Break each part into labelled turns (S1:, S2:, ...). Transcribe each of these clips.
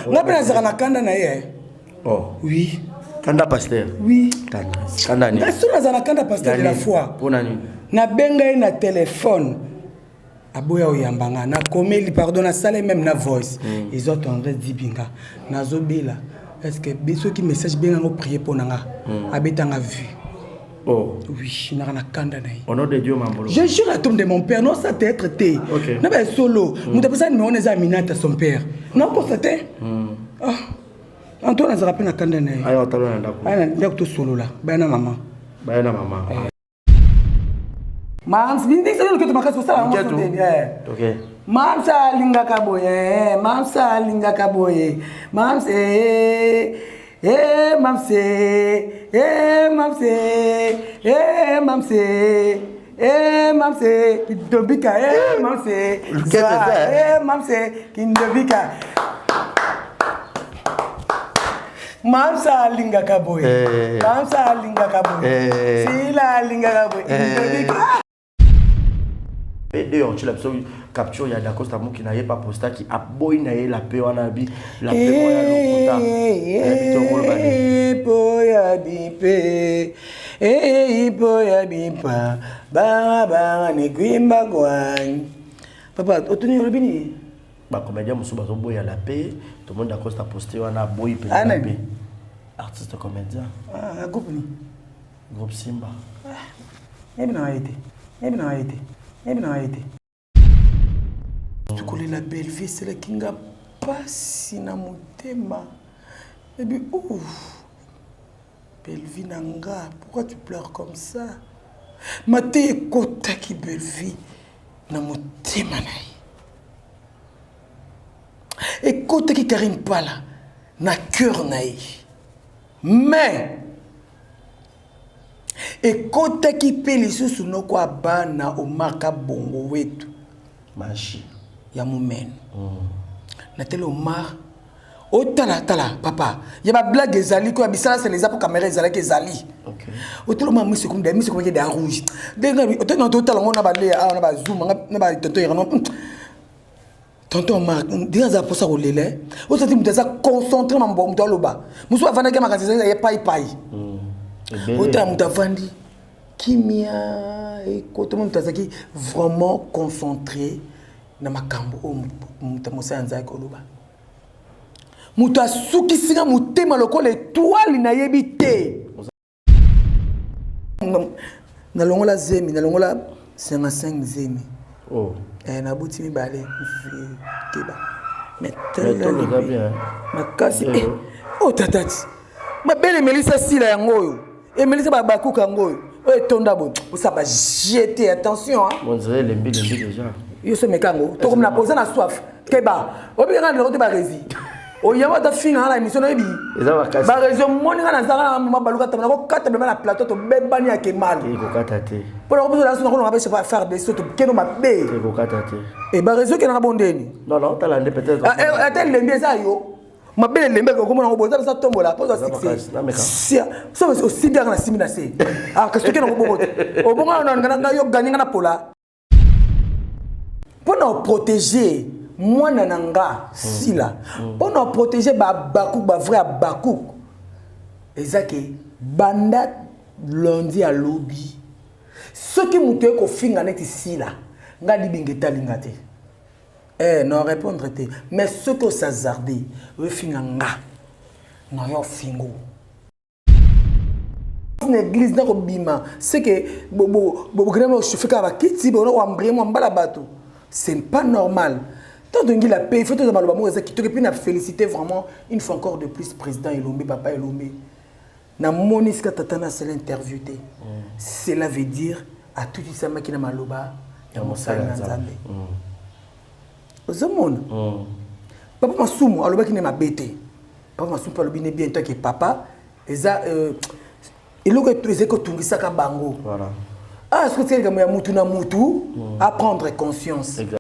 S1: Nga mpe nazalaka na kanda na ye.
S2: Oh.
S1: Oui.
S2: Kanda pasteur.
S1: Oui.
S2: Kanda. Kanda nini?
S1: Nga soki nazala na kanda pasteur de la foi.
S2: Pona nini?
S1: Nabenga ye na téléphone. Aboya oyamba nga. Nakomeli pardon nasala même na voice. Mm. Ezo tendresse dibinga. Nazobela. Est-ce que soki message benga ngo prier pona nga. Mm. Abetanga vue.
S2: Oh.
S1: Oui, naka na kanda na ye.
S2: Au nom de Dieu Mambolo.
S1: Je jure à tombe de mon père, non ça théâtre te.
S2: Okay.
S1: Na ba solo, mm. mutu apesa numéro na eza Aminata son père. Non ko ça te.
S2: Mm.
S1: Ah. Antoine azalaka mpe na kanda na ye.
S2: Ayo otala na ndako.
S1: Aya na ndako tosolola, baya na mama.
S2: Baya na mama.
S1: Eh. Mams, bindisa yo loketo makasi osala yango
S2: Loketo.
S1: te. Eh.
S2: Ok.
S1: Mams alingaka boye, mams alingaka boye. Mams eh eh mams eh eh mams eh eh mams eh eh mams eh kindobika eh mams eh
S2: Loketo eza, eh?
S1: eh mams eh kindobika. Mamsa alingaka boye.
S2: Eh.
S1: Mamsa alingaka boye.
S2: Eh.
S1: Sila alingaka boye.
S2: Eh.
S1: Kindobika.
S2: P2 otyela biso capture ya Dacosta Muki na ye pa postaki aboyi na ye la paix wana bi la paix moko ya lokuta nayebi te okoloba nini
S1: Ipo ya bipe, ipo ya bipa, banga banga ni kwimba kwani. Papa, otuni olobi nini?
S2: Bacomédien mosusu bazoboya la paix, tomoni Dacosta poste wana aboyi mpenza
S1: Ah,
S2: la
S1: nani?
S2: paix. Artiste comédien.
S1: Ah, groupe nini?
S2: Groupe Simba.
S1: Yebi na ye te. Yebi na ye te. Yebi na ye te. Kolela Bellevue esalaki nga pasi na motema. Ebi ouf. Bellevue na nga, pourquoi tu pleures comme ça? Mate ekotaki Bellevue na motema na ye. Ekotaki Karine Pala na cœur na ye. Mais ekotaki mpe lisusu noko ya bana Omar Kabongo wetu
S2: Mashi
S1: ya momeno. Natali Omar otala tala papa ya ba blague ezali ko ya bisalasala eza po kamera ezalaki ezali.
S2: Okay.
S1: Otala Omar miso ekomi da miso ekomi da rouge. Ndenge otala otala ngo na ba lea awa na ba zoom na ba tonton Irano. Tonton Omar ndenge aza posa kolela eh. Osati moto aza concentré na moto aloba. Mosusu avandaki makanisi ezali ya pai pai. Otala moto avandi kimia ekota moto azalaki vraiment concentré na makambo oyo moto mosala azalaki koloba. Moto asukisi nga motema lokola étoile nayebi te. Nalongola zemi, nalongola 55 zemi.
S2: Oh.
S1: Eh, nabuti mibale mosusu keba. Mais
S2: Mais tolo eza bien.
S1: makasi
S2: Eh.
S1: eh, oh tatati mabele emelisa sila yango oyo emelisa bakuka yango oyo oyo etonda boye osala ba jete attention hein.
S2: On dirait lembi lembi déjà.
S1: Yo so meka yango tokomi na oza na soif keba obika nga ndeko te baresi oyamba ata finga nga na émission nayebi
S2: Eza makasi.
S1: Baresi omoni nga nazanga na mama baluka tama nakokata blema na plateau tobebani ya kemali
S2: Ekokata te.
S1: mpo na kobiso naso nakolonga mpe faire des tokendo mabe.
S2: Ekokata te.
S1: E baresi okendanga bondeni.
S2: Non non, tala nde peut-être.
S1: Ata elembi eza yo mabe elembi okomona yango boye eza tombola mpo ozwa
S2: Eza
S1: succès
S2: makasi, nameka.
S1: Sia so osimbi kaka na simbi na se. Ah, kasi tokende yango bongo te obongo na yo ganye nga na pola mpo na oprotege mwana na nga sila, mpo na oprotege babakuk bavrai ya bakuk eza ke banda lundi alobi soki moto ye kofinga neti sila nga libinga etalinga te. Eh, non répondre te. Mais soki osazarde oyofinga nga na yo fingo na église na kobima, c'est que bokende bochauffe kaka bakiti bona koambrie mwa mbala bato, c'est pas normal. Tant tongi la paix, il faut toza maloba moko eza kitoko. Et puis na féliciter vraiment une fois encore de plus président Elombe, papa Elombe. Namoni esika tata nasala interview te, cela veut dire atutisamaki na maloba ya mosali na Nzambe. Ozomona papa Masumu alobaki ne mabe te. Papa Masumu mpe alobi ne bien toke papa eza eloko ezali kotungisaka bango.
S2: Voilà.
S1: Ah, soki tika likambo ya mutu na mutu à prendre conscience.
S2: Exact.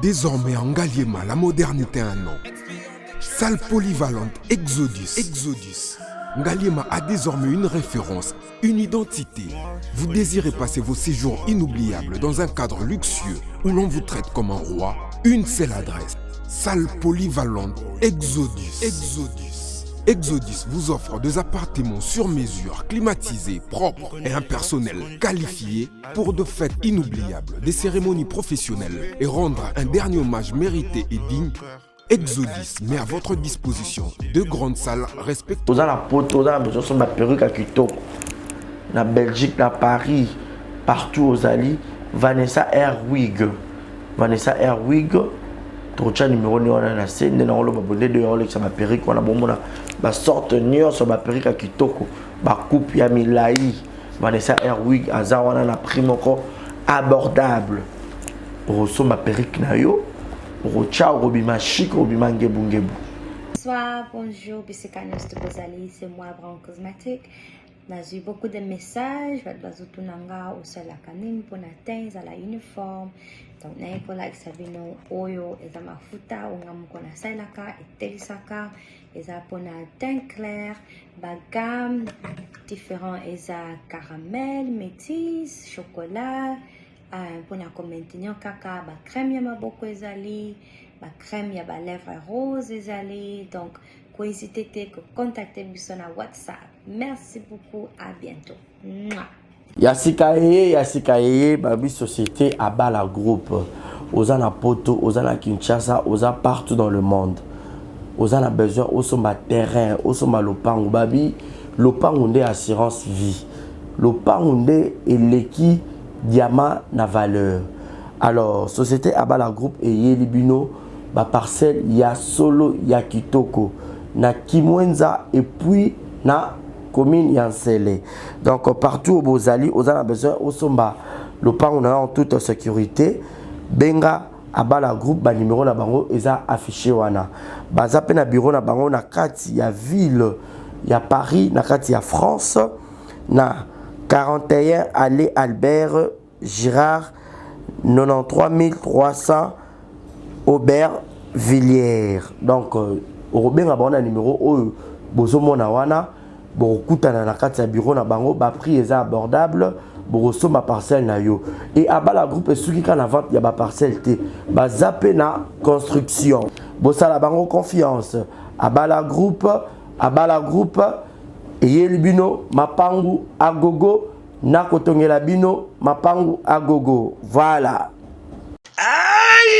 S3: Désormais en Ngaliema, la modernité a un nom. Salle polyvalente Exodus. Exodus. Ngaliema a désormais une référence, une identité. Vous désirez passer vos séjours inoubliables dans un cadre luxueux où l'on vous traite comme un roi? Une seule adresse. Salle polyvalente Exodus. Exodus. Exodus vous offre des appartements sur mesure, climatisés, propres et un personnel qualifié pour de fêtes inoubliables, des cérémonies professionnelles et rendre un dernier hommage mérité et digne. Exodus met à votre disposition deux grandes salles respectueuses.
S2: Oza na poto, oza na besoin osomba perruque ya kitoko na Belgique, na Paris, partout ozali, Vanessa Airwig, Vanessa Airwig, tokotya numero nde wana na se. Nde nango loba bonde de olekisa baperruque wana, bomona basorte nyonso, baperruque ya kitoko, bacoupe ya milai. Vanessa Airwig aza wana na prix moko abordable. Okosomba perruque na yo, okotya, okobima chic, okobima ngebungebu.
S4: Bonsoir, bonjour, bisika nyonso bozali, c'est moi Brown Cosmetic. Nazwi beaucoup de messages, bato bazotuna nga osalaka nini mpona teint ezala uniforme. Donc naye kolakisa bino oyo eza mafuta oyo nga moko nasalelaka, etelisaka, eza mpona teint clair, bagamme différent, eza caramel, métis, chocolat, mpona komaintenir kaka. Bacrème ya maboko ezali, bacrème ya balèvre rose ezali. Donc kohésite te kocontacte biso na WhatsApp. Merci beaucoup, à bientôt. Mouah.
S2: Ya sika eye, ya sika eye, babi société Abala Groupe. Oza na poto, oza na Kinshasa, oza partout dans le monde, oza na besoin osomba terrain, osomba lopango, babi lopango nde assurance vie, lopango nde eleki diamant na valeur. Alors société Abala Groupe eyeli bino baparcelle ya solo ya kitoko na Kimwenza et puis na commune ya Nsele. Donc partout bozali, oza na besoin osomba lopango na yo en toute sécurité, benga Abala Groupe. Banimero na bango eza affiché wana. Baza mpe na bureau na bango na kati ya ville ya Paris, na kati ya France, na 41 allée Albert Girard, 93 300 Aubervilliers. Donc okobenga bango na numéro oyo bozomona wana, bokokutana na kati ya bureau na bango. Baprix eza abordable, bokosomba parcelle na yo. E Abala Groupe esuki kaka na vente ya baparcelle te, baza mpe na construction. Bosala bango confiance. Abala Groupe, Abala Groupe eyeli bino mapangu agogo na kotongela bino mapangu agogo. Voilà.
S5: Ai!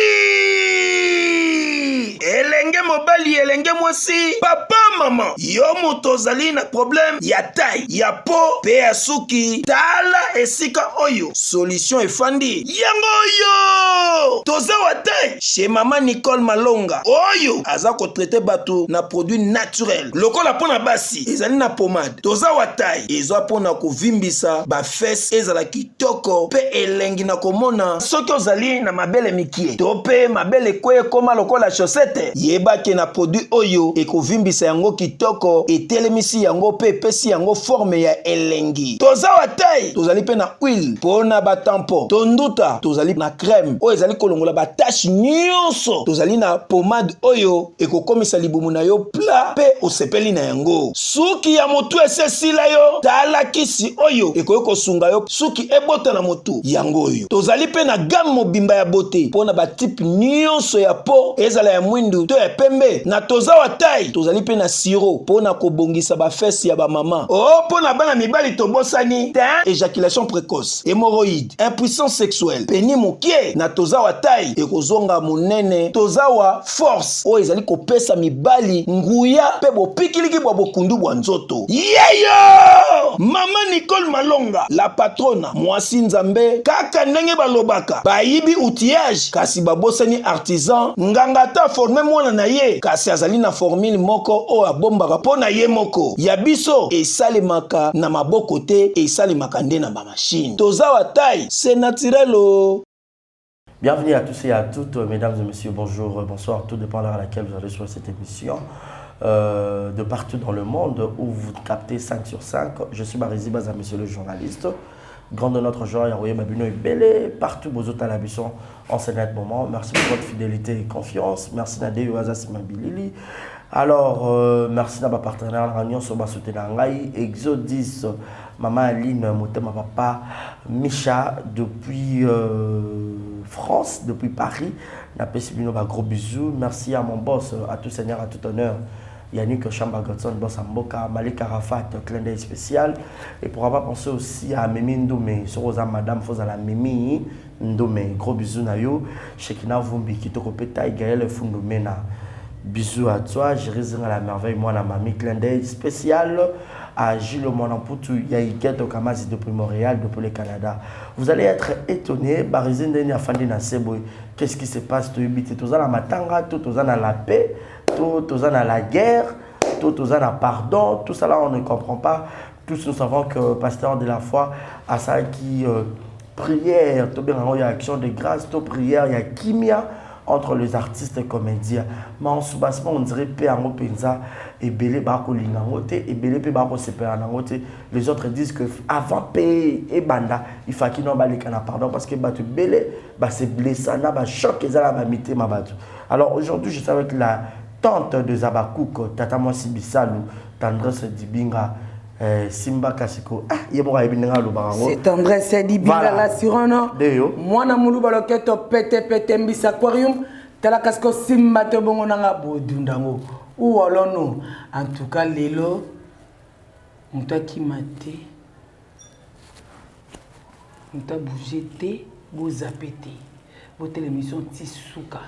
S5: Elenge mobali, elenge mwasi, papa, mama, yo moto ozali na problème ya taille, ya peau mpe ya suki, tala esika oyo solution efandi. Yango oyo toza wa taille chez mama Nicole Malonga, oyo aza kotraite bato na produit naturel. Lokola mpo na basi ezali na pomade Toza wa taille, ezwa mpo na kovimbisa bafesses, ezala kitoko mpe elengi na komona. Soki ozali na mabele mikie to mpe mabele ekweyi ekoma lokola chaussette, yeba ke na produit oyo ekovimbisa yango kitoko, etelemisi yango mpe epesi yango forme ya elengi. Toza wa taille tozali mpe na huile mpo na batampon to nduta, tozali na crème oyo ezali kolongola batache nyonso, tozali na pomade oyo ekokomisa libumu na yo plat mpe osepeli na yango. Suki ya motu esi esila yo? Tala kisi oyo ekoki kosunga yo suki ebota na motu, yango oyo. Tozali mpe na gamme mobimba ya beauté mpo na batype nyonso ya peau, ezala ya mwindu to ya pembe. Na Toza wa taille tozali mpe na sirop mpo na kobongisa bafesses ya bamama. O mpo na bana mibali tobosani te éjaculation précoce, hémorroïde, impuissance sexuelle, pénis mokie, na Toza wa taille ekozonga monene. Toza wa force oyo ezali kopesa mibali nguya mpe bopikiliki bwa bokundu bwa nzoto. Yeyo mama Nicole Malonga, la patrona, mwasi Nzambe. Kaka ndenge balobaka, bayibi outillage kasi babosani artisan. Nganga ata aforme mwana na ye, kasi azali na formule moko oyo abombaka mpo na ye moko. Ya biso esalemaka na maboko te, esalemaka nde na bamashine. Toza wa taille, c'est naturel o.
S2: Bienvenue à tous et à toutes, mesdames et messieurs, bonjour, bonsoir, tout dépend de l'heure à laquelle vous allez sur cette émission. De partout dans le monde où vous captez 5 sur 5. Je suis Marizi Baza, monsieur le journaliste. Grande notre joie ya koyeba bino ebele partout bozotala biso en ce net moment. Merci pour votre fidélité et confiance. Merci na Deyo aza sima bilili. Alors, euh, merci na ba partenaire na nyonso ba soutenir ngai Exodus, maman Aline, motema papa Micha depuis euh, France, depuis Paris. Napesi bino ba gros bisous. Merci à mon boss, à tout seigneur, à tout honneur. Yannick Chamba Godson, boss Mboka, Malik Arafat, clin d'œil spécial. Et pourquoi pas penser aussi à Mimi Ndoumé, Sorosa Madame Fozala Mimi Ndoumé. Gros bisous na yo. Shekina Vumbi, Kitoko Peta, Gaël Fundomena. Bisous à toi, Jérémy la merveille, moi la mamie, clin d'œil spécial à Gilles Monamputu, Yaïket Okamazi depuis Montréal, depuis le Canada. Vous allez être étonnés, Barizé Ndeni Afandi na Seboy. Qu'est-ce qui se passe? Toyebi te, toza na matanga, to toza na la paix, to toza na la guerre, to toza na pardon, tout ça là on ne comprend pas. Tous nous savons que pasteur de la foi asalaki euh, prière, to benga yango ya action de grâce, to prière ya kimia entre les artistes et comédiens. Mais en soubassement, on dirait pe yango penza ebele bakolinga yango te, ebele pe bakosepela nango te. Les autres disent que avant pe ebanda, il faut qu'il baleka na pardon parce que bato ebele ba se blessa na ba choc eza na ba mitema bato. Alors aujourd'hui, je suis avec la tante de Zabakouk, Tata Mwasi Bisalu, Tendresse Dibinga, euh, Simba Kasiko. Ah, ye moko ayebi ndenge alobaka yango.
S1: C'est Tendresse Dibinga
S2: Voilà.
S1: la sirene.
S2: Nde yo.
S1: Mwana muluba loketo pete pete mbisa aquarium. Tala kasiko simba te bongo nanga bodunda ngo. Où allons-nous? En tout cas, lelo moto akima te. Moto abouge te, bozape te. Botela émission ti suka.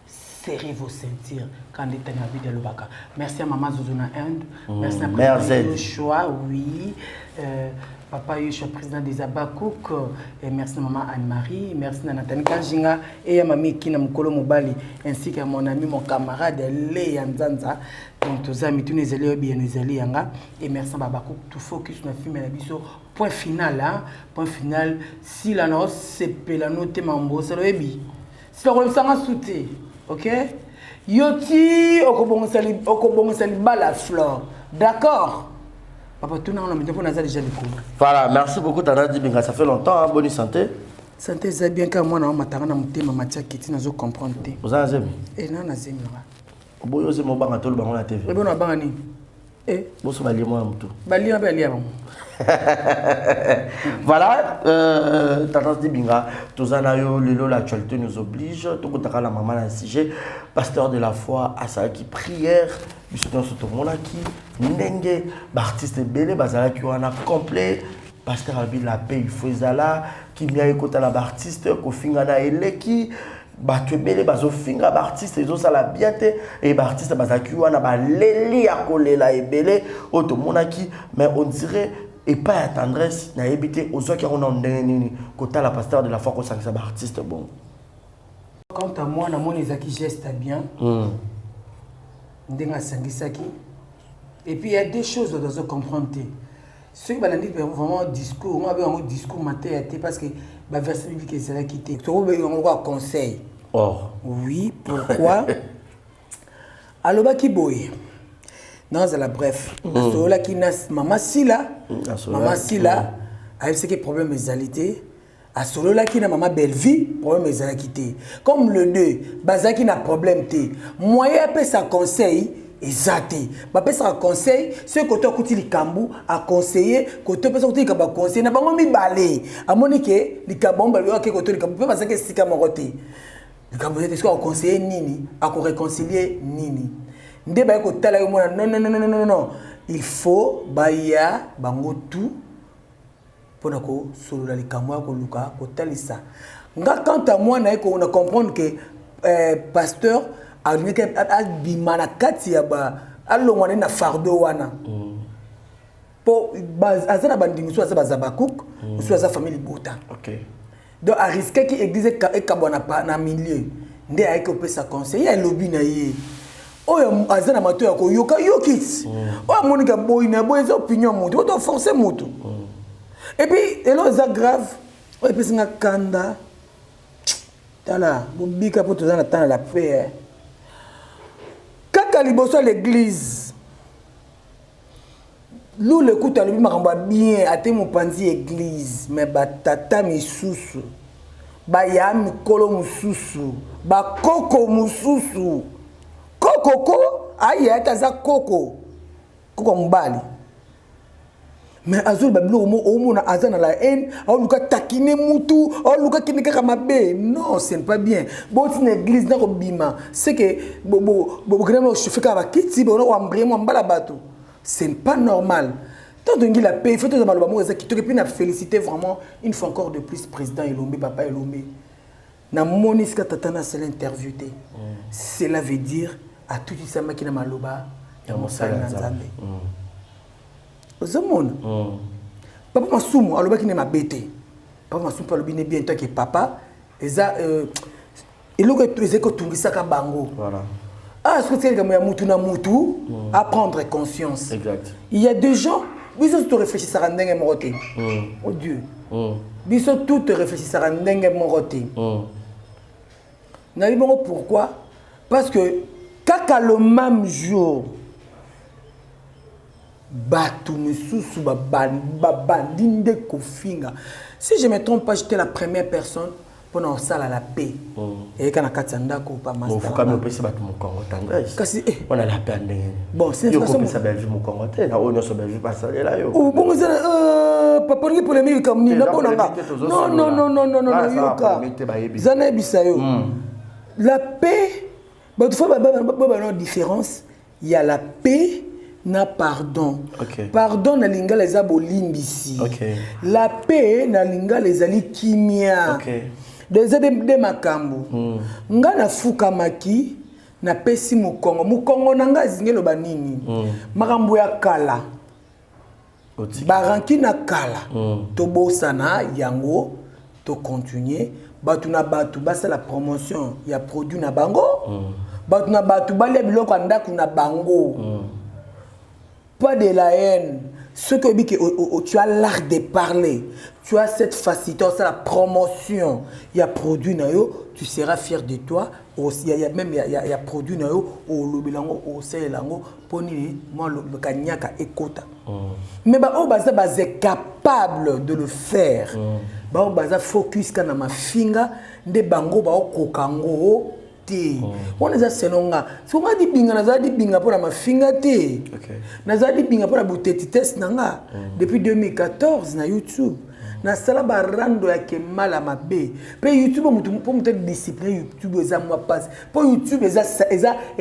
S1: Serrez vos ceintures quand nde tani abidi alobaka. Merci à maman Zozo na Inde. Merci à
S2: Mère
S1: président
S2: Z.
S1: Yoshua, oui. Euh, papa Yoshua, président des Abakouk. Et merci à maman Anne-Marie. Merci à Nathalie Kanjinga et à mamie Kina Mukolo Mobali, ainsi qu'à mon ami, mon camarade Léa Nzanza. Donc, toza mituna ezali oyo biyano ezali yanga. Et merci à Babakouk, tout focus na film na biso. Point final, hein. Point final. Sila na osepela no te mambo osala oyebi. Sila kolobisanga su te. Ok? Yo ti okobongisa li- okobongisa libala flore. D'accord? Papa tuna nga na mito mpo naza déjà likolo.
S2: Voilà, merci beaucoup Tata Dibinga, ça fait longtemps, hein, bonne santé.
S1: Santé eza bien kaka mwana wa matanga na motema matia kiti nazo comprendre te.
S2: Oza na zemi?
S1: E na na zemi nanga.
S2: Oboyi ozemi obanga toloba yango na TV.
S1: Ebona banga nini? E
S2: Boso balie mwana motu.
S1: balia mpe alia bango.
S2: Voilà, euh, Tata Dibinga, toza na yo lelo l'actualité nous oblige, tokotaka na mama na sujet, pasteur de la foi asalaki prière, biso nyonso tomonaki ndenge baartiste ebele bazalaki wana complet. Pasteur alobi la paix il faut ezala, kimia ekota na baartiste, kofinga na eleki, bato ebele bazofinga baartiste ezosala bien te e baartiste bazalaki wana baleli ya kolela ebele oyo tomonaki. Mais on dirait epai ya Tendresse, nayebi te ozwaki yango na ndenge nini kotala pasteur de la foi kosangisa baartiste bongo.
S1: Quant à moi, namoni ezalaki geste ya bien ndenge asangisaki. Et puis il y a deux choses oyo tozo comprendre te. Soki balandi vraiment discours ngo, abe yango discours mateya te, parce que baverset biblique ezalaki te. Tokobenga yango lokola conseil.
S2: Or
S1: Oui, pourquoi alobaki boye? Nazala bref. Asololaki na mama Sila.
S2: Asololaki.
S1: Mama Sila ayebisaki problème ezali te. Asololaki na mama Bellevie, problème ezalaki te. Comme le deux bazalaki na problème te, moyen apesa conseil eza te. Bapesaka conseil soki koto akuti likambo aconseille, koto opesa kuti likambo aconseille na bango mibale. Amoni ke likambo bango mibale ake koto likambo mpe bazalaki esika moko te. Likambo eza te, soki akoconseille nini, akoréconcilie nini? Nde baye kotala yo mona non, non, non, non, non, non, il faut baya bango tout mpona kosolola likambo ya koluka kotalisa nga. Quant à moi, naye na comprendre que pasteur alingaki abima na kati ya ba alongwa nde na fardeau wana, mpo aza na bandimi mosusu aza bazabakuk, mosusu aza famille libota. Donc ariskaki église ekabwa na milieu. Nde ayaki kopesa conseil. Ye alobi na ye oyo aza na mato ya koyoka yoki ti oyo amonika boyi na boyi, eza opinion ya motu oto force motu. Et puis eloko eza grave oyo epesi nga kanda, tala bobika mpo toza na temps ya la paix. Kaka liboso ya l'église. Lule kutu alobi makambo ya bien, ate mopanzi église, mais batata misusu, baya mikolo mosusu, bakoko mosusu, kokoko aye ate aza koko, koko mobali, mais azoloba biloko moko omona aza na la haine, aoluka takine mutu, aoluka kende kaka mabe. Non, ce n'est pas bien. Boti na église na kobima, c'est que bokende na chauffe kaka bakiti, bona koambrie mwa mbala bato, ce n'est pas normal. Tant tolingi la paix, il faut toza maloba moko eza kitoko. Et puis na félicité vraiment une fois encore de plus président Elombe, papa Elombe. Namoni esika tata nasala interview te, cela veut dire atutisamaki na maloba ya mosali na Nzambe. Ozomona papa Masumu alobaki ne mabe te. Papa Masumu mpe alobi ne bien toke papa eza eloko ezali kotungisaka bango. Ah, soki tika likambo ya mutu na mutu à prendre conscience.
S2: Exact.
S1: Il y a des gens, biso toréfléchissaka ndenge moko te. Oh Dieu, biso tout toréfléchissaka ndenge moko te. Nayebi bongo pourquoi? Parce que kaka le même jour, bato misusu babandi nde kofinga. Si je me trompe pas, j'étais la première personne mpona kosala la paix eyeka na kati ya ndako pa.
S2: Ofukami, opesi bato mokongo, Tendresse.
S1: Kasi eh.
S2: Wana la paix ya ndenge?
S1: Bon, c'est
S2: yo
S1: façon-
S2: kopesa Belvi mokongo te na oyo nyonso Belvi basalela yo.
S1: Bongo eza papa olingi polémique likambo nini?
S2: Te, eza
S1: Nabonanga.
S2: polémique te, tozosolola.
S1: Non, non, non, non, non,
S2: Nga
S1: non.
S2: nasala
S1: Yoka.
S2: polémique te, bayebi.
S1: Za nayebisa yo, la paix, bato fo babana différence ya la paix na pardon. Pardon na lingala eza bolimbisi. La paix na lingala ezali kimia. Donc eza de makambo. Nga nafukamaki, napesi mokongo, mokongo na nga ezingi eloba nini? Makambo ya kala.
S2: Otiki.
S1: Baranki na kala, tobosana yango, tocontinue. Bato na bato basala promotion ya produit na bango, bato na bato balia biloko ya ndako na bango, pas de la haine. Soki oyebi ke tu as l'art de parler, tu as cette facilité osala promotion ya produit na yo, tu seras fier de toi. Ya même ya produit na yo, olobela yango, osalela yango mpo nini mwa kanyaka ekota. Mais baoyo baza capable de le faire, baoyo baza focus ka na mafinga nde bango baokoka yango te. Wana eza selon nga. Siko nga dibinga, nazala dibinga mpo na mafinga te. Nazala dibinga mpo na botetitese na nga depuis 2014 na YouTube. Nasala barando ya kemala mabe mpe YouTube. Motu mpo moto discipline YouTube eza mwa mpasi, mpo YouTube eza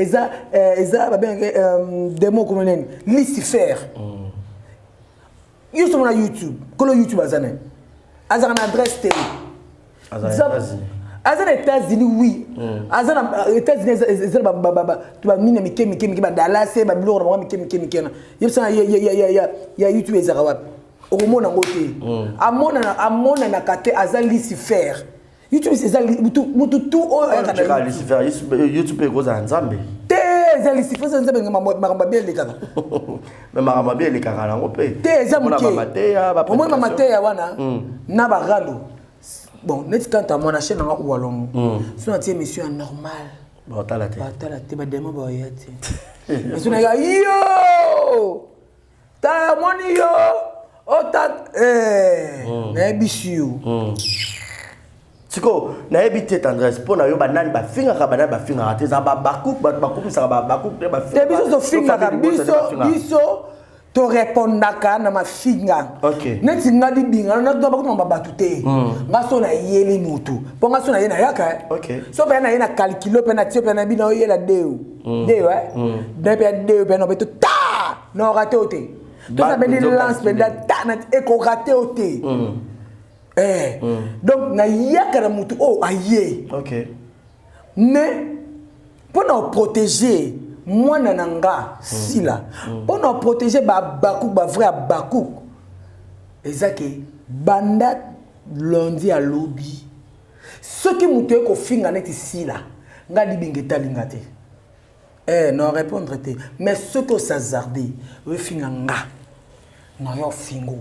S1: babengaka démon komo nini, Lucifer. Yo somona YouTube, kolo YouTube aza nani? Azalaka na adresse te.
S2: Aza na États-Unis.
S1: Aza na États-Unis, oui, aza na États-Unis. Eza na banini ya mike mike mike, badallas, babiloko na bango mike mike mike. Na yebisana ya YouTube ezalaka wapi? Okomona yango te. Amonanaka te, aza Lucifer. YouTube eza mutu tu oyo ayaka na
S2: Tika
S1: YouTube.
S2: Lucifer, YouTube ekozala Nzambe.
S1: Te, eza Lucifer, eza Nzambe, makambo abe elekaka.
S2: Mais makambo abe elekaka nango mpe.
S1: Te, eza
S2: Omona
S1: moke.
S2: bamateya.
S1: Omoni bamateya wana na barando. Bon, neti kanta mwana chaîne nanga Uwalongo, so natie émission ya normal,
S2: Baotala te.
S1: Batala te, bademo baoya te. Eso nayaka yo, tala moni yo ota nayebisi yo.
S2: Siko nayebi te, Tendresse, mpo na yo banani bafingaka, banani bafingaka te? Eza babakuku, bato bakumisaka babakuku te.
S1: Te, biso tofingaka, biso torépondaka na mafinga. Neti nga dibinga, bakutuma bato te. Nga so nayeli mutu, mpo nga so naye nayaka. So mpe naye na calcule mpe na tie mpe na bino oyela deo deo na mpe ya deo mpe na mpe to ta na orate o te. Toza mpe lance mpenza ta na ekorate o te. Donc nayaka na mutu oyo aye. Mais mpo na oprotéger mwana na nga Sila, mpo na oprotéger babakuk, bavrai abakuk, eza ke banda lundi alobi, soki moto ye kofinga neti Sila, nga libinga etalinga te, non, répondre te. Mais soki osazarde oyefinga nga, na yo ofingo.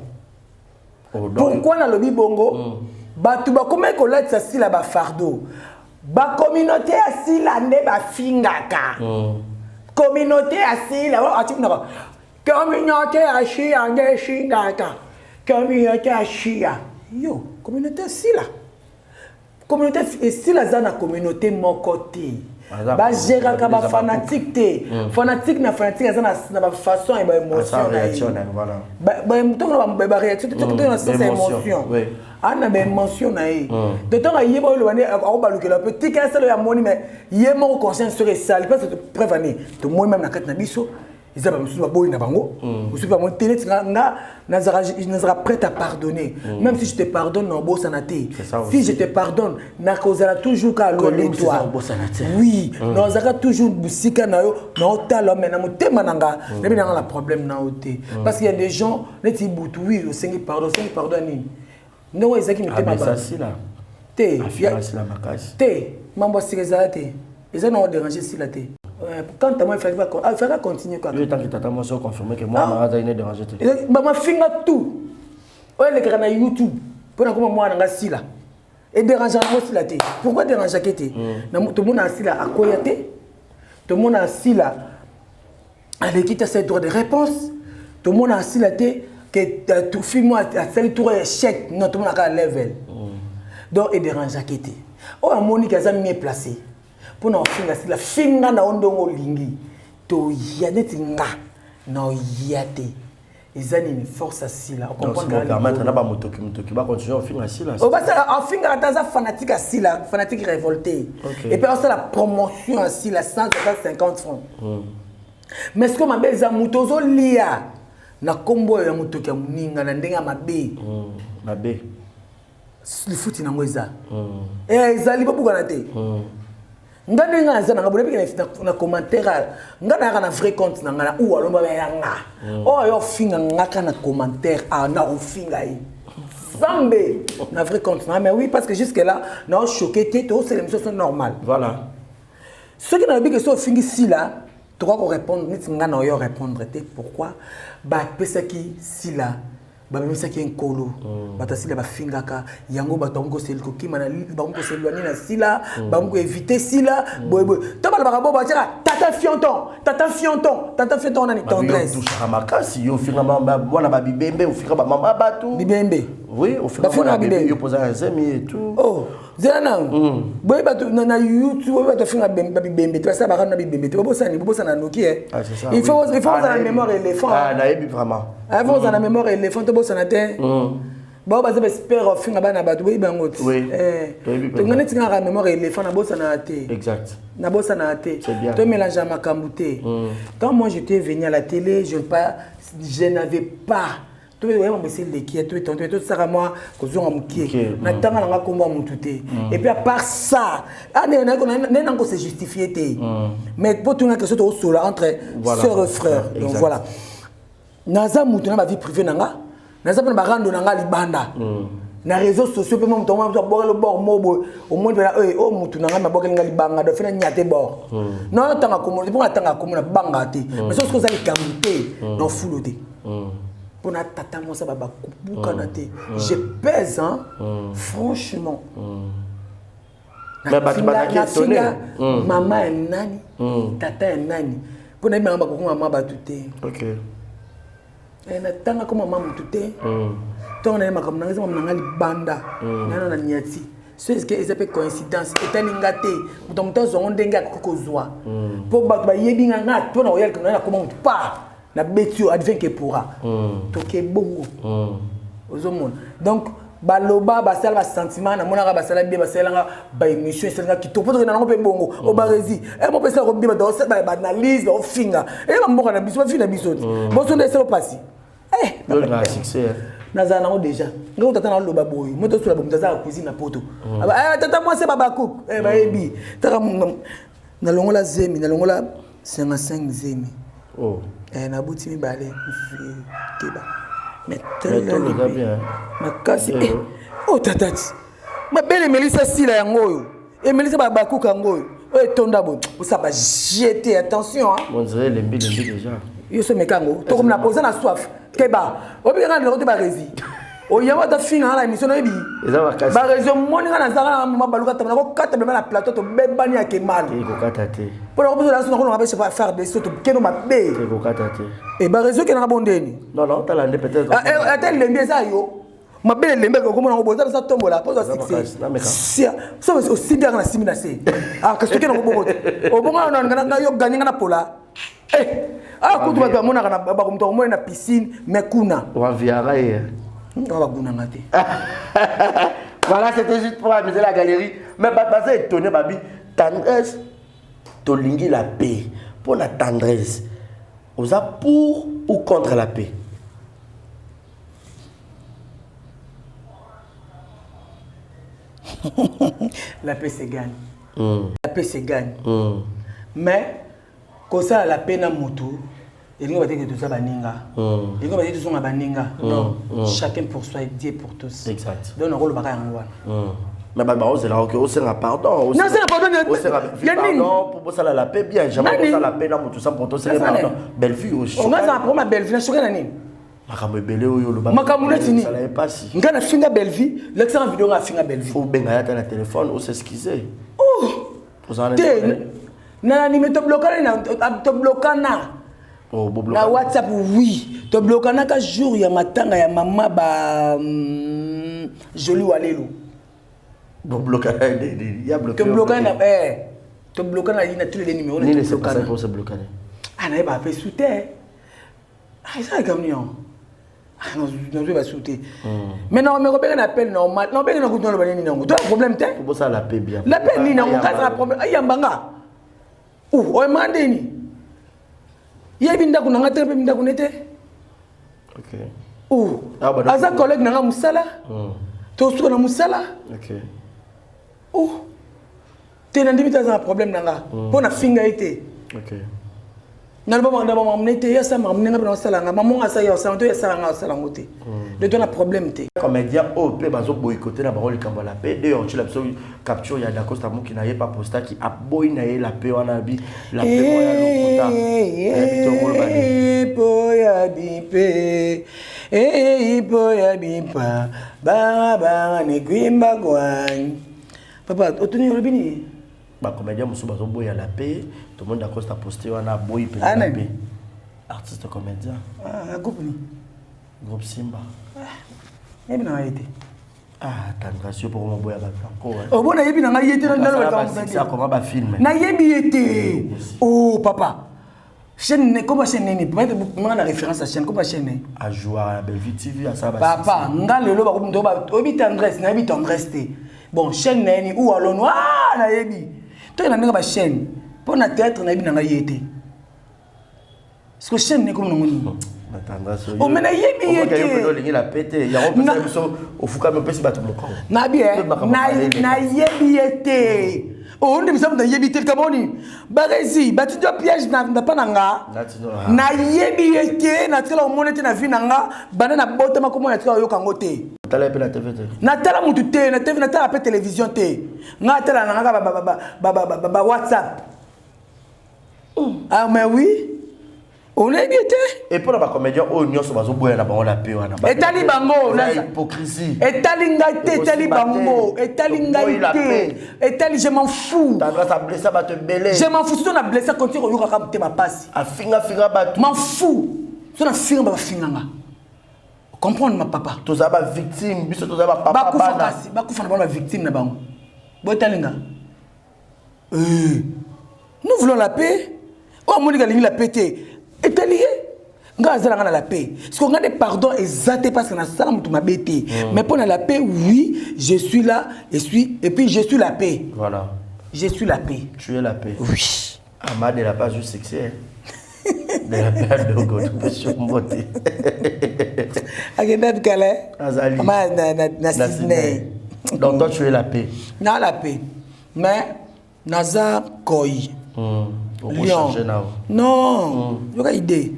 S2: Oh, donc,
S1: Pourquoi nalobi bongo? Bato bakomaki kolatisa Sila bafardeau. Bacommunauté ya Sila nde bafingaka. Communauté ya Sila oyo atikunaka. Communauté ya shia nde esingaka communauté ya shia yo communauté esila communauté esila aza na communauté moko te bagéraka bafanatique te mm. fanatique na fanatique aza na bafaçon ya baémotion na ye ntongo baréaction te to na sens ya émotion aza na baémotion na ye mm. de ntongo ayeba oyo loba nde akobalukela mpe tika asala oyo amoni mais ye moko conscience soki esali parce que preuve ane tomoni meme na kati na biso eza bamosusu baboyi na bango mm. mosusu bamoni te neti nga nazalaka prête à pardonner mm. même si je te pardonne na obosana te si je te pardonne nakozala toujours ka loin de toi oui mm. nazalaka toujours mosika na yo naotala mais na motema na nga nayebi nanga na problème na yo te parce qu'il y a des gens neti butu oui osengi pardon osengi pardon ya nini ndenge ezalaki motema te te mambo ya sika ezala te eza na odéranger sila te quant à moi il fallait continuer quoi
S2: yo tant que tata mwasi oconfirme que mwana ah. azali ne déranger te
S1: bamafinga tout oyo elekaka na youtube mpo na koma mwana nga sila edérangeaka yango sila te pourquoi dérangeake te hmm. tomona sila akoya te tomona sila aleki te asali droit de réponse tomona asila te ke euh, film asali tour ya échec non tomona kaka level mm. donc ederangeaki te oyo amoni ke aza mieux placé mpo na ofinga sila finga na yo ndongo olingi toya neti nga na oya te eza nini force asila
S2: okomprendre na bamotoki motoki bacontinue ofinga sila
S1: obasala afingaka ata aza fanatique asila fanatique révolté et puis asala promotion asila 150 francs mm. mais sikoyo mabe eza moto ozolia na nkombo oyo ya motoki ya moninga na ndenge ya mabe
S2: mm. mabe
S1: lifuti nango eza mm. eh, ezali bobukana te mm. nga ndenge nga naza nanga boyebi na commentaire nga nayaka na vrai compte na nga na ou alomba ya nga mm. oyo ayo ofinga nga ka na commentaire a na kofinga ye nzambe na vrai compte na mais oui parce que jusque là nao choqué te toosala émission so normal
S2: voilà
S1: soki nalobi ke so ofingi sila tokoka korépondre neti nga na oyo répondre te pourquoi bapesaki sila bamemisaki ye nkolo mm. bato ya sila bafingaka yango bato bakomi koseli kokima bakomi koselwani na sila mm. bakomi koevite sila mm. boyeboye to balobaka bo batiaka tata fionton tata fionton tata fionton wana ni tendresse
S2: makasi yo ofinga bwana babibembe ofinga bamama bato
S1: bibembe
S2: oui ofinga bwana bibembe yo poza na zemi et tout
S1: oh zela na mm. boye bato na youtube boye bato afinga babibembe te basala bakano na bibembe te bobosani bobosana noki e ah, il faut il faut ozala na mémoire éléphant
S2: ah, nayebi vraiment
S1: ah, il faut ozala na mm. mémoire éléphant tobosana te mm. bao baza baespere ofinga bana bato boyebi yango te eh. tonga neti ngaka mémoire éléphant nabosanaka te nabosanaka te tomélange ya makambo te quand moi j'étais venu à la télé je pas je n'avais pas toyeba mbese eleki ya toetonto tosaka mwa kozonga mokie na ntanga na nga nkombo ya motu te mm. et puis à part ça ah, nde nango se justifie te mm. mais mpo tuna question tokosola entre sœur et frère donc voilà naza motu na bavie privée na nga naza mpe na barando na nga libanda mm. na réseaux sociaux mpe moto yango abwakeli bord mo boye omoni mpena oyo oyo motu na ngai mabwakeli ngai libanga do fena nyate bord na natanga komona te mpo natanga komona banga te mais soki oza likambo te na ofulu te mpo na tata mwasi ba bakubukana te je pèse hein mm. franchement mm.
S2: nafinga
S1: mm. mama ya nani mm. tata ya nani mpo nayebi nanga bakokoma mama bato te
S2: okay.
S1: eh, natanga ko mama motu te ntongo naye makambo nanga eza makambo nanga libanda nana na niati so eske eza mpe coïncidence etali nga te moto ya moto azwa yango ndenge akoki kozwa mpo bato bayebi nga nga mpo na koya likambo na nakoma motu pa nabeti yo advient que pourra mm. toke bongo mm. ozomona donc baloba basala basentiment namonaka basala bien basalelanga baémission esalinga kitoko mpo tokenda nango mpe bongo mm. obaresi e mo mpe esalaka bien bato baanalyse baofinga eye bamboka na biso bafi na biso te mm. boso nde esalo mpasi
S2: eh,
S1: nazala nango déjà ngai tata naloba boye moto osola boye moto aza na cuisine na poto mm. eh, tata mwasi babakuku eh, bayebi taka nalongola zemi nalongola 55 zemi
S2: oh.
S1: eh, nabuti mibale mosusu keba mais makasi eh, oh tatati mabele emelisa sila yango oyo emelisa babakuka yango oyo oyo etonda boye osala bajete attention
S2: elembi
S1: yo so meka yango tokomona oza na soif keba obikanga ndeko te baresi. Oyamba ata finga nga na émission nayebi.
S2: Eza makasi.
S1: Ba réseau moni nga nazanga na mama baluka tamba nakokata bilamba na plateau tobebani ya kemalo.
S2: Ekokata te.
S1: Mpo na kobiso naso nakolonga mpe chef FARDC tokendo mabe.
S2: Ekokata te.
S1: E ba réseau kenanga bondeni.
S2: Non non tala nde peut-être.
S1: Ah, eh, ata elembi eza yo. Mabe elembi okomona yango boza biso tombola mpo ozwa succès. Sia so osimbi yaka na simbi na se. Ah kasi tokende yango bongo te. Obonga na yo ganye nga na pola. Eh, ah kutu bato bamonaka na bakomoto akomona na piscine mais kuna.
S2: Waviara ye.
S1: Nga bagunanga te.
S2: Voilà, c'était juste pour amuser la galerie. Mais baza étonné babi tendresse tolingi la paix. Pour la tendresse, oza pour ou contre la paix?
S1: La paix se gagne. La paix se gagne. Mais kosala la paix na motu elingi bateke toza baninga. Elingi bateke tozonga baninga. Non, chacun pour soi et Dieu pour tous.
S2: Exact.
S1: Donc nakolobaka yango wana.
S2: Mais bato baozela oke osenga pardon.
S1: Nasenga pardon,
S2: ya nini? Pardon pour bosala la paix bien. Jamais
S1: Nani?
S2: bosala la paix na motu sans pour tosala
S1: Nasala
S2: pardon.
S1: nani?
S2: Belle vie aussi.
S1: Onga za problème ya Bellevue na soki na nini?
S2: Makambo ebele oyo oloba.
S1: Makambo neti nini?
S2: Osala ye pasi.
S1: Nga nafinga Bellevue, lakisaka video nga afinga Bellevue.
S2: Faut obenga ye ata na téléphone os'excuse.
S1: Oh!
S2: Ozala na
S1: Te,
S2: numéro
S1: na nini toblokana na toblokana.
S2: Oh, boblokana.
S1: Na WhatsApp oui, toblokanaka jour ya matanga ya mama ba Jolie Walelo.
S2: Boblokana ya bloqué.
S1: Toblokana eh toblokana na tous les numéros na
S2: Nini c'est pas ça
S1: toblokana.
S2: qu'on se blokana.
S1: Ah na ba pe sous terre. Ah ça comme ni Ah non, non je vais sous terre. Mais non, mais robert na appel normal. Non, ben na kutu na ba nini nango. Toi problème te.
S2: Pour ça la paix bien.
S1: La paix nini nango kaza problème. Ayambanga. Ou o mande ni. Yebi ndako na nga te pe ndako nete.
S2: OK.
S1: Ou
S2: Ah, bah, donc-
S1: aza collègue na nga musala. To suka na musala.
S2: OK.
S1: Ou te na ndimi te aza na problème na nga. Po na finga ye te.
S2: OK.
S1: Na loba na ba mamne te ya sa mamne nga pe na sala nga. Maman nga sa ya sala to ya sala nga sala ngo te. De to na problème te.
S2: Comédien oyo mpe bazo boycotter na bango likambo ya la paix. D'ailleurs, tu l'as capture ya Dacosta Muki na ye pa posta ki aboyi na ye la paix wana bi la paix moya lokuta. Nayebi te okoloba nini.
S1: Po ya bipe, eh, po ya bipa, ba, ba, ne kwimba kwani. Papa, otuni olobi nini?
S2: Ba comédien mosusu bazoboya la paix. Tout le monde Dacosta posté wana aboyi mpenza
S1: Ah,
S2: la
S1: nani?
S2: paix. Artiste comédien.
S1: Ah, groupe ni?
S2: Groupe Simba.
S1: Ah, nayebi na ngai te.
S2: Ah, tendresse pour moboya ba planko.
S1: Oh, bon, nayebi na ngai ye te, na
S2: Asala
S1: naloba
S2: ba
S1: likambo
S2: succès, akoma ba film.
S1: Nayebi ye te. Oh, papa. Chaîne ne, comment chaîne nini? Peut-être nga na référence à chaîne, comment chaîne ne?
S2: A jouer à la Bellevue TV, à ça, ba
S1: Papa,
S2: succès.
S1: nga lelo ba ko ba oyebi tendresse, nayebi tendresse te. Bon, chaîne na ni ou alors ah, nayebi. Toi na ndenge ba chaîne. Pour na théâtre nayebi na ngai ye te. Parce que chaîne ne comme nango nini?
S2: Na tendresse.
S1: Oh, mais nayebi ye
S2: Omoka
S1: te.
S2: yo mpe olingi la paix te. Yango mpe
S1: Na-
S2: biso ofukami opesi bato mokongo.
S1: Nayebi, eh,
S2: Mpe makambo malele.
S1: nayebi ye te. Oh, nde biso nayebi te likambo nini? Barezi, batindi yo piège na pa na nga.
S2: Natino, ah.
S1: Nayebi ye te, natikala komona te na vie na nga, banda na botama komona natikala koyoka yango te.
S2: Natala ye mpe na TV te.
S1: Natala mutu te, na TV, natala mpe télévision te. Nga natala na nga kaka ba WhatsApp. Ah, mais oui. On est bien te.
S2: Et pour la comédien oyo nyonso bazoboya na bango la paix wana.
S1: Etali bango,
S2: Eza
S1: naza-
S2: hypocrisie.
S1: Etali ngai te, etali
S2: Ekosimba te.
S1: bango, etali ngai
S2: Toboyi la
S1: te.
S2: paix.
S1: Etali, je m'en fous.
S2: Tendresse a blessé bato ebele.
S1: Je m'en fous, surtout na blessé continue koyoka kaka motema pasi.
S2: Afinga finga bato.
S1: M'en fous. Surtout na finga ba finga nga. Comprendre ma papa.
S2: Toza ba victime, biso toza ba papa
S1: Bakufa
S2: bana.
S1: kasi, bakufa na bango ba victime na bango. Botali nga. Nous voulons la paix. Oh, Monica alingi la paix te. Etali ye. Nga azala nga na la paix. Parce que nga de pardon ezate parce que na sala mutu mabe te. Mais pour la paix, oui, je suis là et suis et puis je suis la paix.
S2: Voilà.
S1: Je suis la paix.
S2: Tu es la paix.
S1: Oui.
S2: Amad de la page du succès. De la paix de Gogo, tu peux surmonter.
S1: Akenda Bikale.
S2: Azali.
S1: Ama na
S2: Na
S1: Sydney.
S2: Sydney. Donc toi tu es la paix.
S1: Na la paix. Mais naza koi.
S2: Lion.
S1: Lion. Non. Yoka idée.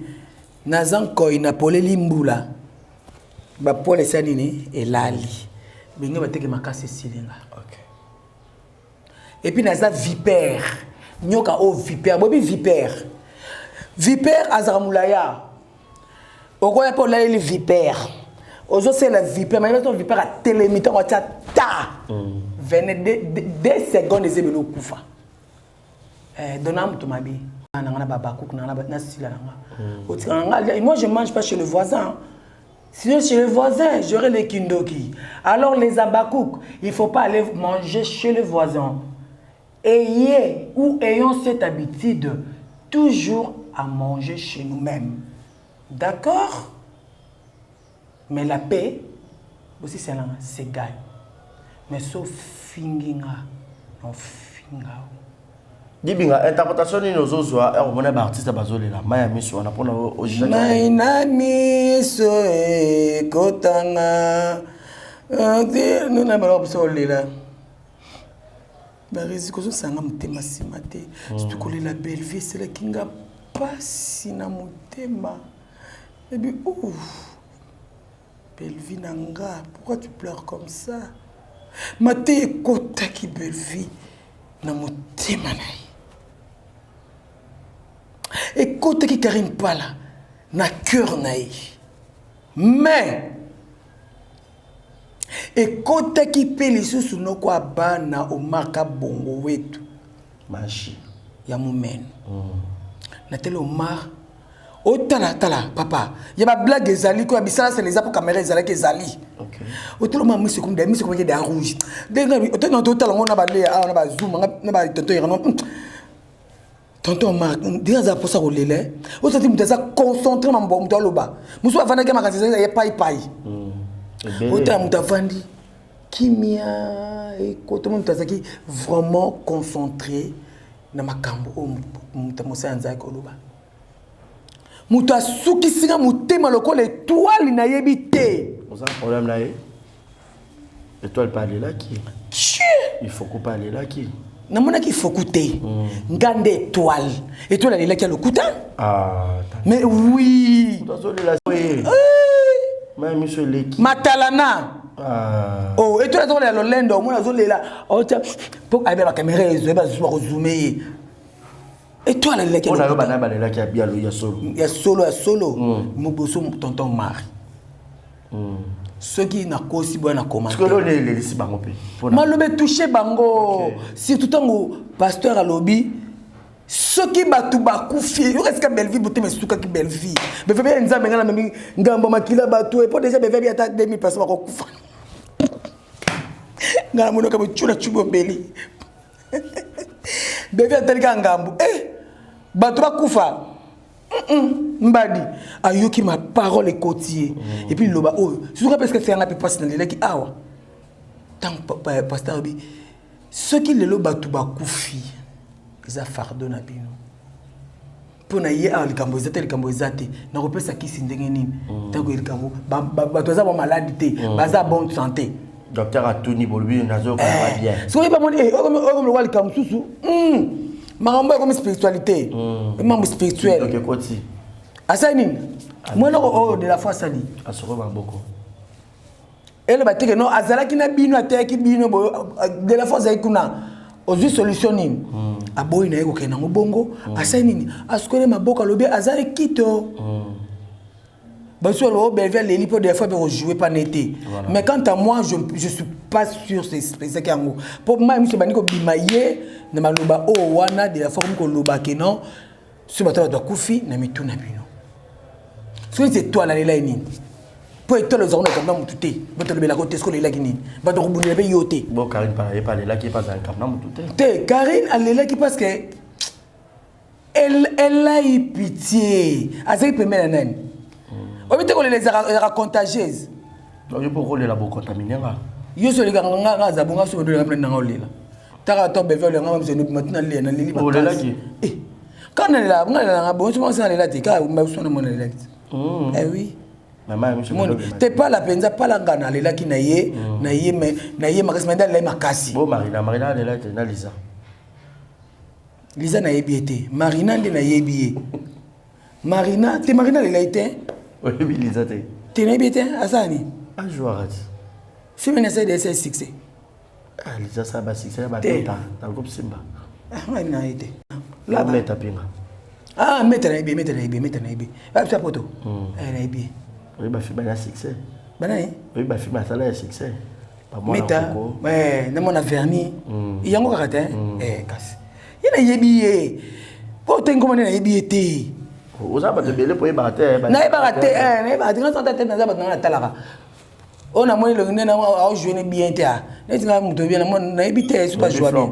S1: Naza koi na poleli mbula. Ba pole sa nini elali. Binge bateke makasi silinga.
S2: OK.
S1: Et puis naza vipère. Nyoka o vipère, bobi vipère. Vipère azara mulaya. Okoya po laleli vipère. Ozosala vipère, mais to vipère atelemi ntango atia ta 22 secondes eza ebele okufa. Eh, dona moto mabe na nga na babakuku na nga na sila na nga otika na nga. Moi, je mange pas chez le voisin. Sinon, chez le voisin, j'aurai les kindoki. Alors, les abakouk, il faut pas aller manger chez le voisin. Ayez ou ayons cette habitude toujours à manger chez nous-mêmes. D'accord? Mais la paix, aussi c'est là, c'est gagne. Mais sauf finginga, non finga.
S2: Dibinga, interprétation nini ozozwa ere omona baartiste bazolela mai ya miso wana mpona
S1: Mai na miso ekotanga nuna baloko biso olela baresi kozosanga motema nsima te, surtout kolela Bellevie esalaki nga mpasi na motema. Ebi ouf, Bellevie na nga, pourquoi tu pleures comme ça? Mate ekotaki Bellevie na motema na ye, ekotaki Karine Pala na cœur na ye, mais ekotaki mpe lisusu noko ya bana Omar Bongo wetu.
S2: Mashi.
S1: Ya momeno na tele. Omar otala tala papa ya bablague ezali ko ya bisalasala eza mpo kamera ezalaki ezali. Otala omar miso ekomi miso ekomaki da rouge ndenge otala totala ngo na baleya awa na bazuma na batonton yerano. Tonton Omar ndenge aza mposa kolela, osati moto aza concentré na moto aloba mosusu avandaki makanisi ezali ye paipai. Otala moto avandi kimia ekota, moto azalaki vraiment concentré na makambo oyo moto mosala azalaki koloba. Moto asukisinga motema lokola étoile nayebi te.
S2: Oza problème na ye? Étoile mpe alelaki, ifoku mpe alelaki.
S1: Namonaki ifoku te, nga nde étoile. Étoile alelaki ya lokuta, mais oui.
S2: Azolela mai miso eleki.
S1: Matalana. Oh, étoile azokolela lolendo, omona azolela otia mpo ayeba bakamera ezo bazwa kozume ye. Étoile alelaki.
S2: Mpona yo, bana balelaki ya bialo ya solo?
S1: Ya solo, ya solo. Moboso tonton Mari, soki nakosi boya na
S2: commentaire. Elelisi bango mpe.
S1: Maloba etouche bango, surtout ntango pasteur alobi soki bato bakufi. Yoka esika Bellevie motema esukaki. Bellevie, Bellevie ya Nzambe, ngai namemi ngambo makila bato epo déjà Bellevie abi ata 2000 personnes bakokufa. Ngai namonaka bocula cubi obeli. Bellevie atali kaka ngambo e bato bakufa mbadi ayoki ma parole ekoti ye. Et puis liloba oyo suka mpe esika yanga mpe mpasi nalelaki awa ntango pasteur alobi soki lelo bato bakufi eza fardeau na bino mpo na ye awa likambo eza te, likambo eza te, nakopesa kisi ndenge nini ntango likambo bato baza ba maladi te, baza bonne santé?
S2: Docteur atuni, bolobi nazokanga bien.
S1: Soki bamoni okomi lokwa likambo mosusu, makambo ekomi spiritualité, mambo spirituel.
S2: Ekoti.
S1: Asali nini mwa eloko oyo de la foi asali?
S2: Asoko maboko.
S1: Eloba teke no azalaki na bino, ateyaki bino boye. De la foi azalaki kuna, ozwi solution nini? Aboyi na ye kokende yango bongo. Asali nini? Asukoli maboko, alobi azali kito. Basu aloba Bellevie aleli mpo de la foi mpe kojouer pa ne te. Mais quant à moi, je suis pas sûr ezaki yango, mpo mai miso ebandi kobima ye na maloba oyo wana de la foi komi koloba ke non, soki bato bakufi na mitu na bino, soki neti étoile alela ye nini? Mpo étoile ozalaka na likambo na motu te, bato alobelaka te. Soki olelaki nini, bato akobundela mpe yo te.
S2: Bon, Karine ye alelaki, ye azala likambo na motu te.
S1: Te, Karine alelaki parce que elle a eu pitié. Azalaki pembeni na nani? Oyebi te kolela ezalaka contagieuse.
S2: Yo mpo kolela bocontamine nga.
S1: Yo so olekaka nga, nga aza bonga. Soki odolela mpena nanga olela taka to beve olela nga miso nobima tina lela naleli.
S2: Olelaki?
S1: Kaka nalela, nga nalelanga bongo soki nalela te, kaka biso na mwana nalelaki te. Eh oui.
S2: Moni
S1: te pala mpenza pala nga nalelaki na ye, na ye, mais na ye makasi, mais nde alelaki makasi.
S2: Bo Marina, Marina alela te na Lisa?
S1: Liza nayebi ye te, Marina nde nayebi ye. Marina te, Marina alelaki te.
S2: Oyebi Liza te?
S1: Te, nayebi ye te. Asala nini?
S2: Ajouaka ti.
S1: Film nini asali esa succès?
S2: Ah, Liza asala basuccès ya babeta na groupe Simba.
S1: Ngai na ye te.
S2: Meta pinga.
S1: Ah, meta nayebi, meta nayebi, meta nayebi. Bisa poto nayebi ye.
S2: Oyebi bafi bana succès.
S1: Banani?
S2: Oyebi bafilme asala ya succès?
S1: Meta na mwana vernis. Yango kaka te. Kasi ye nayebi ye po te, ngoma nde nayebi ye te.
S2: Oza bato ebele po oyebaka te.
S1: Nayebaka te, nayebaka te. Nga te, naza bato nanga natalaka oyo namoni elongi nde aojoue ne bien te. Neti nga moto bien nayebi te soki ajoua bien.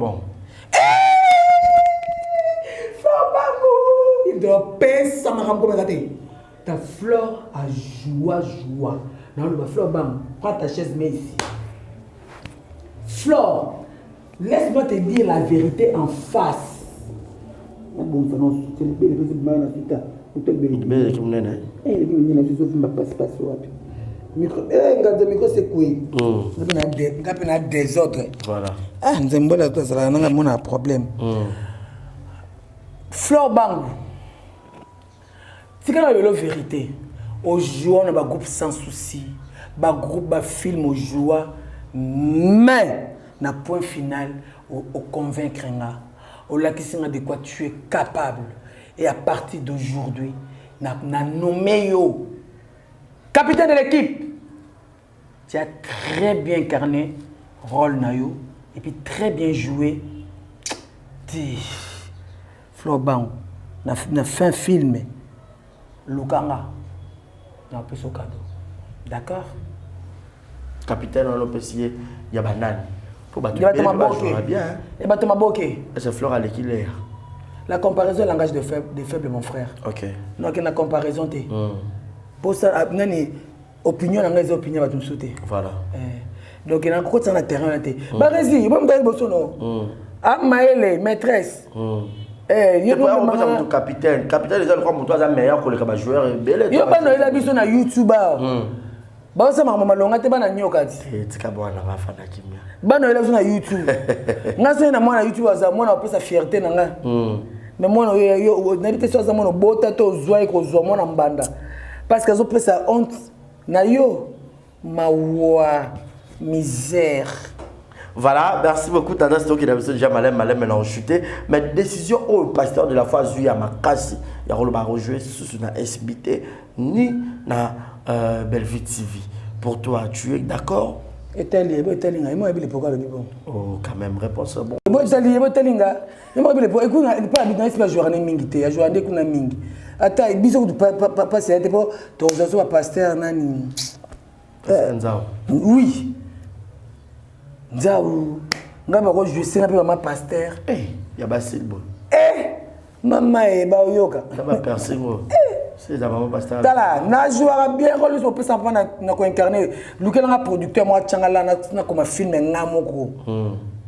S1: Flore Bangu opesa makambo komeka te. Ta Flore ajoua joua naloba Flore Bangu, prends ta chaise, mets ici. Flore, laisse-moi te dire la vérité en face. Nabongisa na soutien libele mpe ezobimaka na suta moto.
S2: Libele eleki monene.
S1: Eleki monene, ezovimba pasipasi wapi nganza micro sekwei nga mpe na désordre.
S2: Voilà.
S1: Ah, nzembo oyo azalaka nanga mona problème. Flore Bangu, tika na lelo vérité, ojoua na bagroupe Sans Souci, bagroupe, bafilm ojoua, mais na point final oconvaincre nga, olakisi nga de quoi tu es capable. Et à partir d'aujourd'hui, na nommé yo capitaine de l'équipe. Tu as très bien incarné rôle na yo et puis très bien joué. Ti Flore Bangu, na fin film lukanga na opesa cadeau, d'accord?
S2: Capitaine wana opesi ye ya banani? Po bato
S1: Ya bato maboke.
S2: Bien.
S1: Ya bato maboke.
S2: Ese Flore aleki lere?
S1: La comparaison est langage de faible, de faible, mon frère. Donc na comparaison te. Posa nani opinion na ngai eza opinion ya bato mosusu te. Donc nakokotisa na terrain wana te. Baresi bomuta liboso no amayele maîtresse.
S2: Yo moto capitaine, capitaine eza lokwa moto aza meilleur koleka bajoueur ebele.
S1: Yo bana oyela biso na YouTube awa, baosala makambo malonga te, bana nyoka ti.
S2: Tika bwana bafanda kimia.
S1: Bana oyela biso na YouTube, nga soki na mwana YouTube aza mwana opesa fierté na nga, mais mwana oyo nayebi te so aza mwana obota to ozwa ye kozwa mwana mbanda, parce que azopesa honte na yo, mawa, misère.
S2: Voilà, merci beaucoup Tendance. Donc il a déjà malin malin maintenant chuté. Mais décision au pasteur de la foi azui ya makasi ya koloba rejouer sous na SBT ni na Bellevue TV. Pour toi, tu es d'accord?
S1: Etali ebo etali ngai mo yebi lepoka alobi bon.
S2: Oh, quand même, réponse bon.
S1: Ebo etali, ebo etali nga ye mo yebi lepoka ekuna mpa abi na esi bajouaka ne mingi te, ajouaka nde kuna mingi. Ata biso kutu pasi ya te mpo tokozwa so bapasteur nani.
S2: Nzao.
S1: Oui, Nzau ngai bakojouer senga mpe mama pasteur.
S2: Eh, ya basile bon.
S1: Eh, mama e baoyoka.
S2: Ya ba piercing oyo. C'est la maman pasteur.
S1: Tala, najouaka bien rôle nyonso opesa mpo na koincarne. Lukelanga producteur moko atianga la nakoma film nga moko,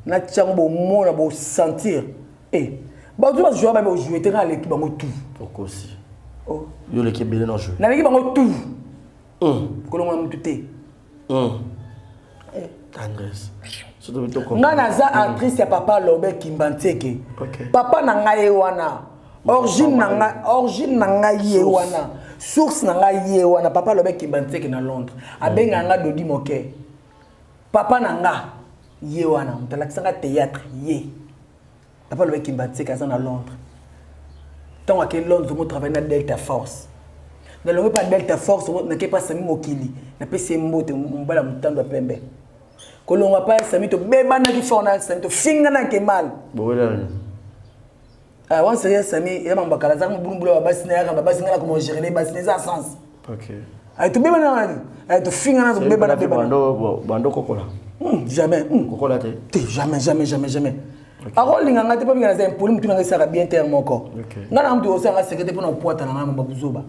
S1: natiango bomona bosentir e bato bajouaka babe ojoue te. Nga aleki bango tout.
S2: Okosi. Oh. Yo leki ebele na jouer.
S1: Naleki bango tout, kolongola motu te.
S2: Tendresse.
S1: Nga naza actrice ya papa Lobe Kimbantieke. Papa na ngai ye wana, origine na ngai, origine na ngai ye wana, source na ngai ye wana, papa Lobe Kimbantieke na Londres. Abengaka nga Dodi Moke. Papa na nga ye wana, moto alakisa nga théâtre ye papa Lobe Kimbantieke, aza na Londres. Ntango ake Londres, omo travaille na Delta Force. Nalongi mpa Delta Force, nake mpa Sami Mokili, napesi ye mbote, mobali ya motando ya pembe. Kolongwa pa ya Sami, tobebanaki fort na Sami, tofinganaki mal. Wana seri ya Sami eza mambo akala, azalaka mobulumbulu ya babasi na yaka babasi, ngai nakoma ogérele basi na eza sens. Tobebana wana, tofingana, tobebana.
S2: Bando kokola.
S1: Jamais.
S2: Kokola te.
S1: Te, jamais, jamais, jamais, jamais. Akolinga ngai te mpo minga naza impoli, motu na ngai esaka bien terre moko. Ngai na mutu osala ngai secret te mpona kopwata na ngai mamba buzoba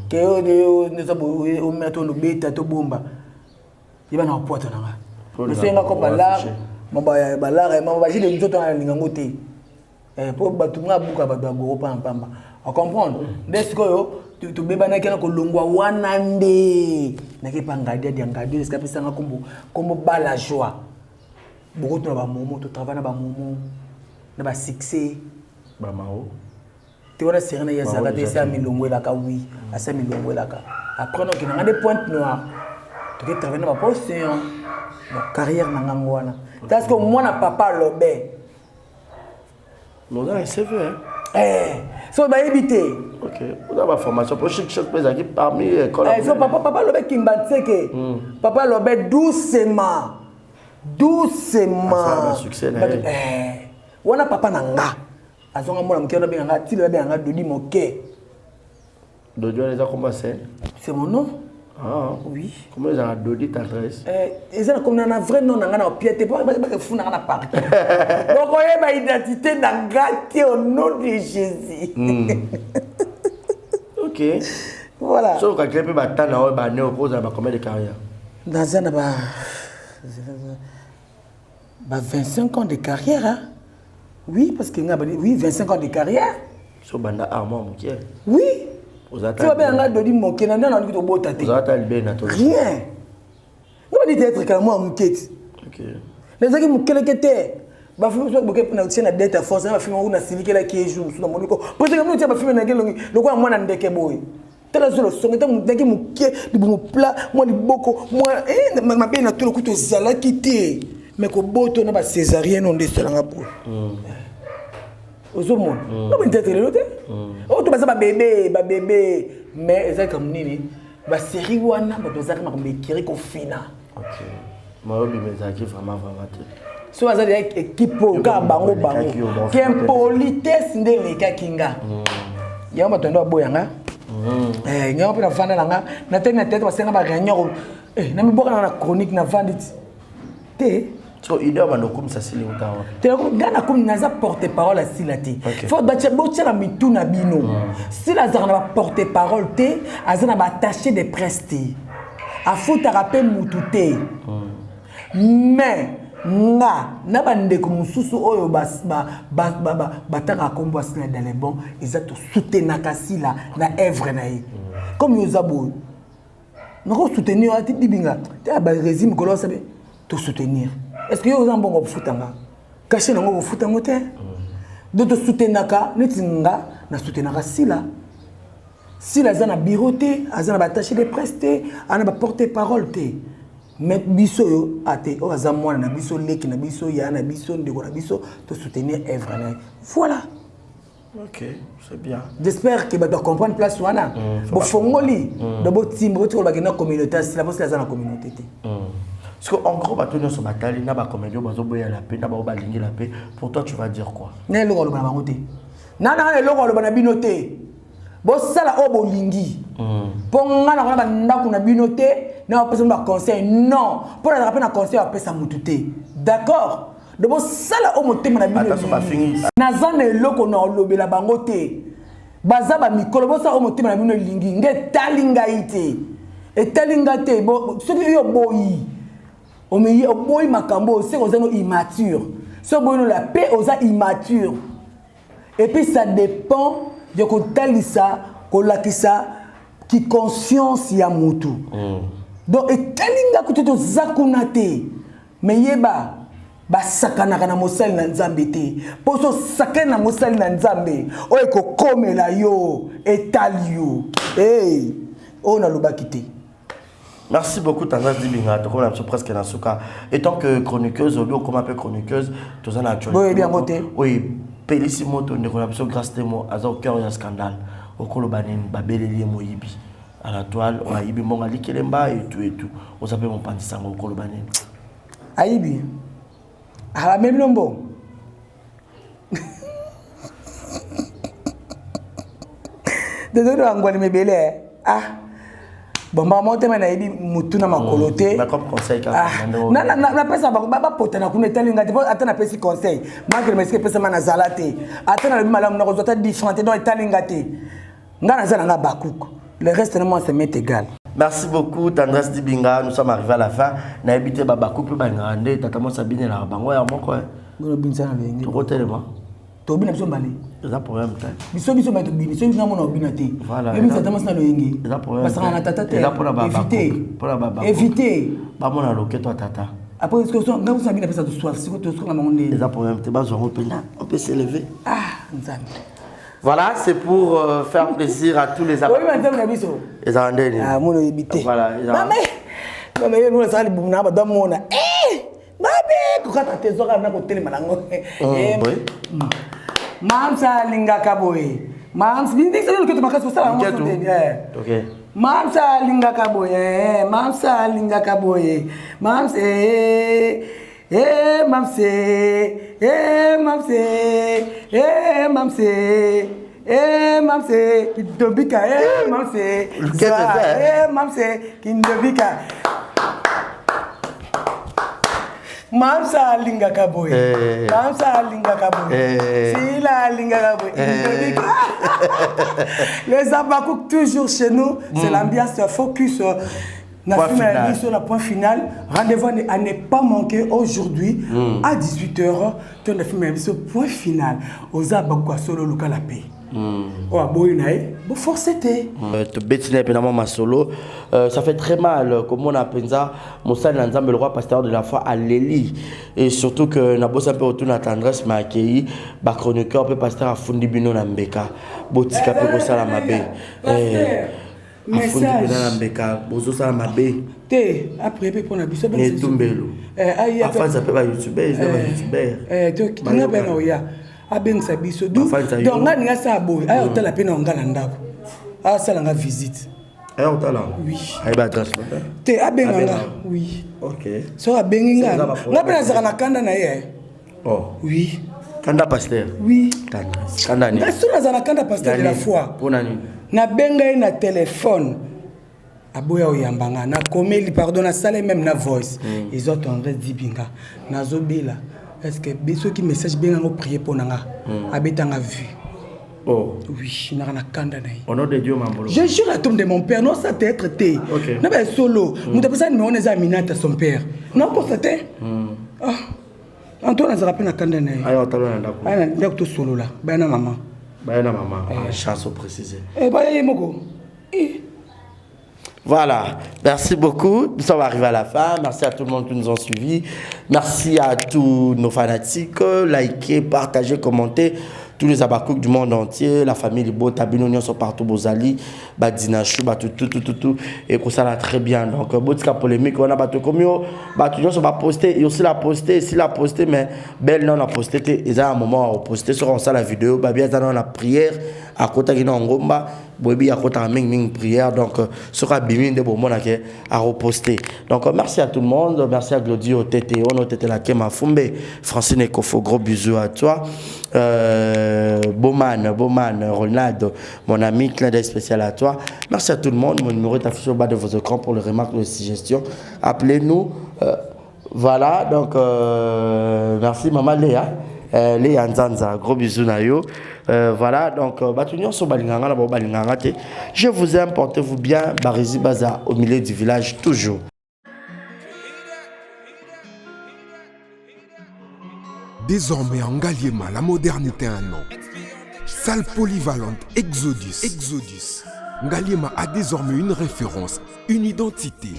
S1: ke eza omea to lobeta to bomba yeba na kopwata na ngai mesoyenga ko balare balare mamba bajile nzoto na nalinga yango te mpo bato ngai abuka bato bagoro pamba acomprendre nde sikoyo tobebanaki na kolongwa wana nde nake pa Ngadi ya Ngadi esika apesanga kombo kombo Bala Joie. Bokotuna bamomo, totravaille na bamomo na basuccès.
S2: Bamao.
S1: Te, wana série na ye azalaka te, esi milongo elaka. Oui, asa milongo elaka. Après nokende nga nde Pointe Noire, toke travaille na bapotion. Donc carrière na ngango wana parce que mwana papa Lobe
S2: Oza na CV.
S1: Eh, So bayebi te.
S2: Ok, oza ba formation po chic choc mpe ezalaki parmi école.
S1: Eh, so papa papa alobe kimbanseke. Papa alobe doucement. Doucement.
S2: Asala ba succès na ye.
S1: Eh, wana papa na nga. Azonga mwana moke wana benga nga tilo benga nga Dodi moke.
S2: Dodi wana eza kombo scène?
S1: C'est mon nom.
S2: Ah.
S1: Oui.
S2: Comment ezalaka Dodi tendresse?
S1: Eh, eza na komona na vrai nom na nga na opia te po bakefuna nga na parti. Bokoyeba identité na nga te au nom de Jésus.
S2: Ok.
S1: Voilà.
S2: So okakile mpe batana oyo bane okozala ba combien de carrière?
S1: Naza na ba ba 25 ans de carrière hein? Oui, parce que nga oui 25 ans de carrière.
S2: So banda armoire moke.
S1: Oui.
S2: Oza
S1: ta. Tu vas nga Dodi moke na nana ndiki tobota te.
S2: Oza ta libé na to.
S1: Rien. Nga bandi théâtre kala mwa moke ti.
S2: OK.
S1: Nazaki mokeleke te. Bafilme soki boke na tie na date ya force na bafilme oyo nasilikelaki ye jour mosusu na moni ko presque mino tia bafilme na kelongi lokola mwana ndeke boye. Tala zolo songe ta ndaki moke libumu plat mwa liboko mwa eh, mabe na tolo kutu ezalaki te mais koboto na ba césarienne oyo nde esalanga boye. Ozomona na boni théâtre lelo te oyo to baza babebe babebe mais ezalaka monini basérie wana bato bazalaka makambo ekiri kofina.
S2: Ok, mayobima ezalaki vraiment vraiment te.
S1: So baza deja équipe oyo kaka bango bango kimpolitesse nde elekaki nga yango bato ndo baboya nga ngango mpe navanda na nga natali na tete basenga ba réunion na miboka na chronique navandi te.
S2: So idée bando okumisa Sila euta wapi?
S1: Te, nga nakomi naza porte parole ya Sila te. Fo botia na mitu na bino. Sila azalaka na ba porte parole te, aza na ba attaché de presse te, afutaka mpe mutu te. Mais nga na bandeko mosusu oyo batangaka nkombo ya Sila dans les bons, eza tosoutenaka Sila na œuvre na ye. Comme yo oza boye, nakosoutenir ati dibinga te barégime mikolo asabe tosoutenir. Est ce que yo oza mbongo kofutanga kashe nango kofuta yango te? Donc tosoutenaka neti nga nasoutenaka Sila. Sila aza na bureau te, aza na baattaché de presse te, aza na baporte parole te. Mais biso oyo ate oyo aza mwana na biso, leki na biso, ya na biso, ndeko na biso, tosoutenir œuvre na ye. Voilà.
S2: Ok, c'est bien.
S1: J'espère que bato comprendre place wana. Bofongoli, do botimba, botika bakende na communauté ya Sila, po Sila aza na communauté te.
S2: Parce que en gros, bato nyonso batali na bacomédien bazoboya la paix, na bao balingi la paix. Pour toi, tu vas dire quoi?
S1: Na eloko aloba na bango te. Na na eloko aloba na bino te. Bosala oyo bolingi. Mpo nga na kona bandako na bino te, na bapesa ba conseil. Non, mpo nazalaka mpe na conseil bapesa mutu te. D'accord? Donc bosala oyo motema na bino
S2: Ata so
S1: elingi.
S2: bafingi.
S1: Naza na eloko na olobela bango te. Baza ba mikolo, bosala oyo motema na bino elingi. Nge etali ngai te. Etali ngai te. Soki yo oboyi, omeyi, oboyi makambo oyo, seke oza no immature. Soki oboyi no la paix, oza immature. Et puis ça dépend de kotalisa, kolakisa ki conscience ya mutu. Donc etali nga kutu toza kuna te. Mais yeba basakanaka na mosali na Nzambe te. Po so sakana na mosali na Nzambe, oyo ekokomela yo, etali yo. Hey, oyo nalobaki te.
S2: Merci beaucoup Tendresse Dibinga, tokomi na biso presque na suka. Étant que chroniqueuse, obi okoma pe chroniqueuse, toza na actualité.
S1: Boyebi yango te.
S2: Oui, pelisi moto ndeko na biso Grâce Temo aza au cœur ya scandale. Okoloba nini babeleli ye moyibi à la toile, ayibi mbongo alikelemba et tout et tout. Oza pe mopanzi sango, okoloba nini?
S1: Ayibi. Abameli bino mbongo. Désolé bangwani mebele. Ah. Bon, ba motema na yebi mutu na makolo te.
S2: Mais comme conseil kaka,
S1: Ah,
S2: nando-
S1: na na na napesa ba ba pota na kuna etali nga te po ata napesi conseil. Malgré mesike pesa ma na zala te. Ata na lobi malamu na kozwa ata différent te donc etali nga te. Nga naza na nga bakuku. Le reste na moi ça m'est égal.
S2: Merci beaucoup Tendresse Dibinga, nous sommes arrivés à la fin. Na yebi te ba bakuku pe ba ngande tata moi Sabine la bango ya moko hein.
S1: Ngono binza na lenge.
S2: Tokotelema.
S1: Tobina biso mbale.
S2: Eza problème te.
S1: Biso biso bato bini, soki nga mona obina te.
S2: Voilà,
S1: Yebi
S2: eza-
S1: tata mwasi na loyenge.
S2: Eza problème.
S1: Basangana na tata te.
S2: Eza pona ba
S1: Éviter.
S2: Pona ba bakuku.
S1: Éviter.
S2: Ba mona loketo ya tata.
S1: Après, est-ce que so nga mwasi na pesa to soif, siko to soka bango nde.
S2: Eza problème te bazwa ngo mpenza. On peut s'élever.
S1: Ah, Nzambe.
S2: Voilà, c'est pour faire plaisir à tous les
S1: Oyebi ba Nzambe na biso.
S2: Eza ndeni.
S1: Ah, mona oyebi te.
S2: Voilà, eza.
S1: Mama. Mama ye mona sali bumna ba do mona. Eh! Babe, kokata te zoka na kotelema nango. Eh,
S2: Oui.
S1: Mamsa alingaka boye. Mams bindikisa yo loketo makasi osala yango
S2: Loketo?
S1: so te, eh.
S2: Ok.
S1: Mams alingaka boye, mams alingaka boye, mams eh, eh, mams eh, eh, mams eh, eh, mams eh, eh, mams eh, kindobika, eh, mams eh,
S2: Loketo
S1: zwa,
S2: eza, eh?
S1: eh, mams eh, kindobika. Mams alingaka boye,
S2: Eh.
S1: mams alingaka boye,
S2: Eh.
S1: Sila alingaka boye, kindobika. Les Abakouk toujours chez nous, c'est l'ambiance focus. Na
S2: Point
S1: film ya
S2: final.
S1: biso, na point final. Rendez-vous à ne- à ne pas manquer aujourd'hui à 18h. Ton film ya biso, point final. Oza Abakouk solo luka la paix. Oh, aboyi na ye, bo forcer te.
S2: Tobeti na ye mpena mwa masolo. Ça fait très mal komona mpenza mosali na Nzambe, le roi pasteur de la foi, aleli. Et surtout que nabosa mpe otuna Tendresse, ma akei bachroniqueur mpe pasteur afundi bino na mbeka, botika mpe kosala mabe.
S1: Pasteur,
S2: Afundi
S1: message.
S2: mpena na mbeka, bozosala mabe.
S1: Te, après mpe mpona biso
S2: Na etumbelo. Afanisa mpe bayoutubeur, eza bayoutubeur.
S1: Nga mpe na oya abengisa biso.
S2: Bafanisa yo.
S1: Donc nga ninga asala boye, aya otala mpe na nga na ndako, asala nga visite.
S2: Aya otala?
S1: Oui.
S2: Ayeba adresse?
S1: Te, abenga nga.
S2: Abenga.
S1: Oui.
S2: Ok.
S1: Soki abengi nga,
S2: Eza ba-
S1: nga mpe nazalaka na kanda na ye.
S2: Oh.
S1: Oui.
S2: Kanda pasteur?
S1: Oui.
S2: Tendresse, kanda nini?
S1: Nga so nazala na kanda pasteur de la foi.
S2: Mpona nini?
S1: Nabenga ye na telefone, aboya oyamba nga. Nakomeli pardon, nasala même na voice, ezwa Tendresse Dibinga, nazobela, est ce que soki message benga ngo, prie mpo na nga, abetanga vue.
S2: Oh.
S1: Oui, naka na kanda na ye.
S2: Au nom de Dieu, mambolo.
S1: Je jure à tombe de mon père, non, ça peut être te.
S2: Ok.
S1: Na ba solo moto apesa numéro wana eza Aminata, son père, nakosa te. Ah, Antoine azalaka mpe na kanda na ye.
S2: Aya otala na ndako?
S1: Aya na ndako, tosolola, baya na mama.
S2: Baya na mama. Ah, chance préciser.
S1: Eh, baya ye moko. Eh.
S2: Voilà, merci beaucoup. Nous sommes arrivés à la fin. Merci à tout le monde qui nous a suivis. Merci à tous nos fanatiques. Likez, partagez, commentez. Tous les Abakouk du monde entier, la famille Libota, bino nyonso partout bozali, Badinachou, tout, tout, tout, tout, tout. Et que ça va très bien. Donc, botika polémique, on a bato komio, bato nyonso ba poster, et aussi la poster, si la poster, mais belle non a posté, et ça un moment à poster sur ça la vidéo, bah bien dans la prière, à côté qui ngomba, boyebi akotaka mingimingi prière, donc soki abimi nde bomonake areposte. Donc merci à tout le monde, merci à Glody Otete ono Otete Kema Fumbe, Francine Ekofo, gros bisous à toi, Boman Boman Ronaldo, mon ami, clin d'œil spécial à toi. Merci à tout le monde. Mon numéro est affiché au bas de vos écrans pour les remarques, les suggestions, appelez-nous. Voilà, donc merci maman Léa, Léa Nzanza, gros bisous na yo. Voilà, donc bato nyonso balinganga na bao balinganga te, je vous aime, portez-vous bien. Barizi Baza au milieu du village toujours.
S3: Désormais en Ngaliema, la modernité a un nom. Salle polyvalente Exodus. Exodus. Ngaliema a désormais une référence, une identité.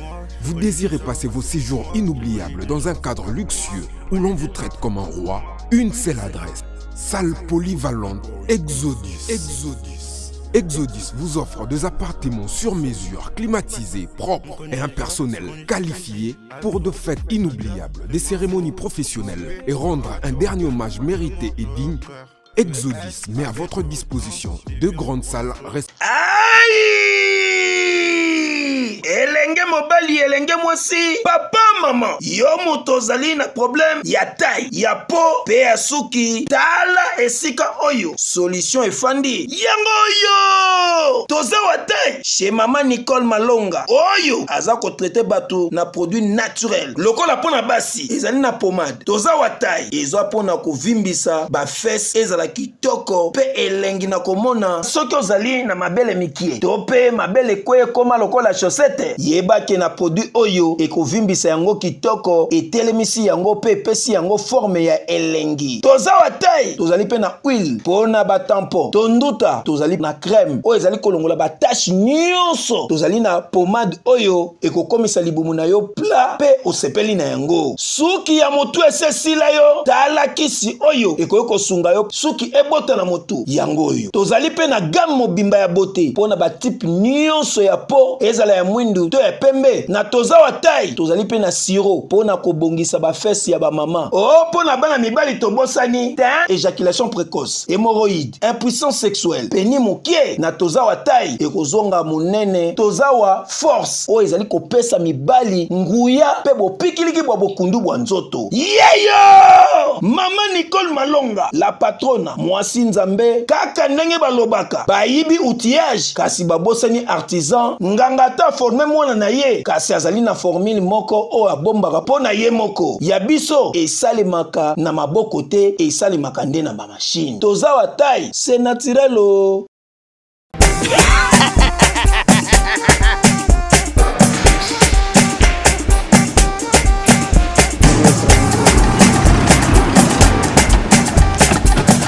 S3: Vous désirez passer vos séjours inoubliables dans un cadre luxueux où l'on vous traite comme un roi? Une seule adresse. Salle polyvalente Exodus. Exodus. Exodus vous offre des appartements sur mesure, climatisés, propres et un personnel qualifié pour de fêtes inoubliables, des cérémonies professionnelles et rendre un dernier hommage mérité et digne. Exodus met à votre disposition deux grandes salles.
S5: Ai! Elenge mobali, elenge mwasi, papa, mama, yo moto ozali na problème ya taille, ya peau mpe ya suki, tala esika oyo solution efandi yango oyo. Toza wa taille chez mama Nicole Malonga oyo aza kotraiter bato na produit naturel. Lokola mpo na basi ezali na pomade Toza wa taille, ezwa mpona kovimbisa bafesses, ezala kitoko mpe elengi na komona. Soki ozali na mabele mikie to mpe mabele ekwe ekóma lokola chaussette, yebake na produit oyo ekovimbisa yango kitoko, etelemisi yango mpe epesi yango forme ya elengi. Toza wa taille tozali mpe na huile mpona batampon to nduta, tozali na crème oyo ezali kolongola bataches nyonso, tozali na pomade oyo ekokomisa libumu na yo plat mpe osepeli na yango. Suki ya motu esesila yo, tala kisi oyo ekoki kosunga yo suki ebota na motu yango oyo. Tozali mpe na gamme mobimba ya beauté mpo na batype nyonso ya peau, ezala ya mwindu to ya ya pembe. Na Tozawa Taille tozali mpe na sirop mpo na kobongisa ba fesses ya ba mama. Oh, mpo na bana mibali tobosani tein, ejaculation precoce, hemorroïde, impuissance sexuelle, penis mokie. Na Tozawa Taille ekozonga monene. Tozawa Force oyo ezali kopesa mibali nguya mpe bopikiliki bwa bokundu bwa nzoto. Yeyo! Mama Nicole Malonga, la patrona, mwasi Nzambe, kaka ndenge balobaka, bayibi outillage kasi babosani artisan, nganga ata aforme mwana na ye kasi azali na formule moko oyo abombaka mpo na ye moko. Ya biso esalemaka na maboko te, esalemaka nde na ba machine. Tozawa taille, c'est naturel o.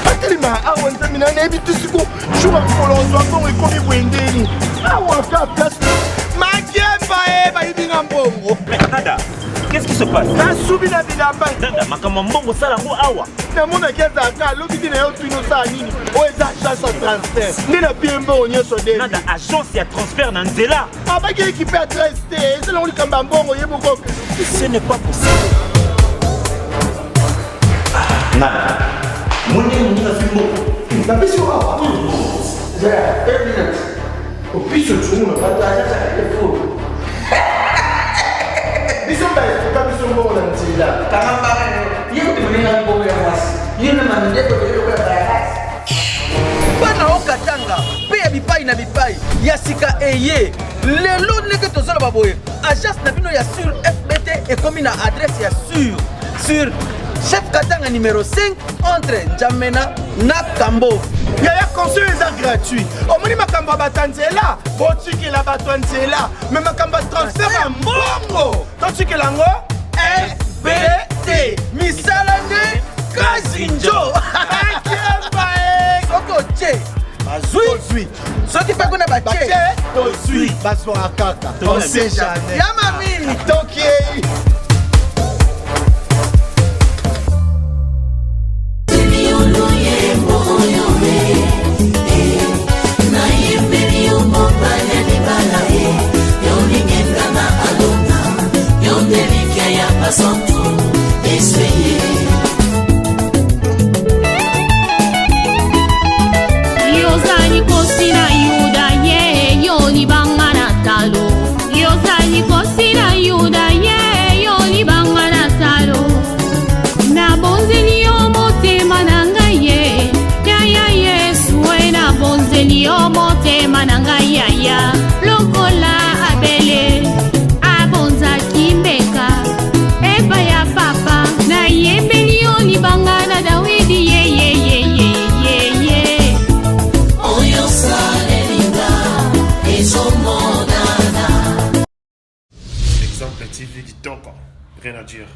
S6: atelema awa nzambe na nayebi te siko jour ya mokolo ozwa mbongo ekomi boye ndeni awa ka place makemba e bayibi nga mbongo.
S7: Nada, qu'est-ce qui se passe?
S6: Nasubi na bilamba.
S7: Nada, makambo ya mbongo osala yango awa.
S6: Namonaki azalaka alobi te na yo tuni osala nini oyo eza agence ya transfert nde na pie mbongo nyonso de.
S7: Nada, agence ya transfert na nzela.
S6: Abaki ekipe ya 13 te eza nango likambo ya mbongo ye moko.
S7: Ce n'est pas possible. Nada, moni moninga azwi mbongo.
S6: Napesi yo awa. Zala, une minute. Opiso tshungu na bato aza efo. Biso baefuka biso mbongo na nzela.
S1: Kanga mbanga na yo. Ye kutu moninga mbongo ya mwasi. Yo na mandeko na yo lokola bayakasi.
S8: Bana o Katanga mpe ya bipai na bipai ya sika eye lelo ndenge tozoloba boye agence na bino ya sur fbt ekomi na adresse ya sur sur chef Katanga numero 5 entre N'Djamena na Kambo.
S6: Yaya conseil eza gratuit. Omoni makambo ya bato ya nzela, botikela bato ya nzela. Mais makambo ya transfert ya mbongo, totikela yango
S8: FBT. Misala nde kazinjo.
S6: Akemba e.
S8: Soki otie bazwi, soki mpe kuna batie
S6: tozwi, bazwaka kaka. On sait jamais.
S8: Ya mami.
S6: Tokiei.
S9: Yozali kosi na Yuda ye yo libanga na talo. Yozali kosi na Yuda ye yo libanga na talo. Nabonzeli yo motema na ngai ye yaya Yesu e nabonzeli yo motema na ngai yaya lokola Abele abonzaki mbeka epai ya papa nayembeli yo libanga na Dawidi ye ye ye ye ye ye.
S10: Oyo salelinga ezomonana.
S11: Exemple TV kitoko, rien à dire.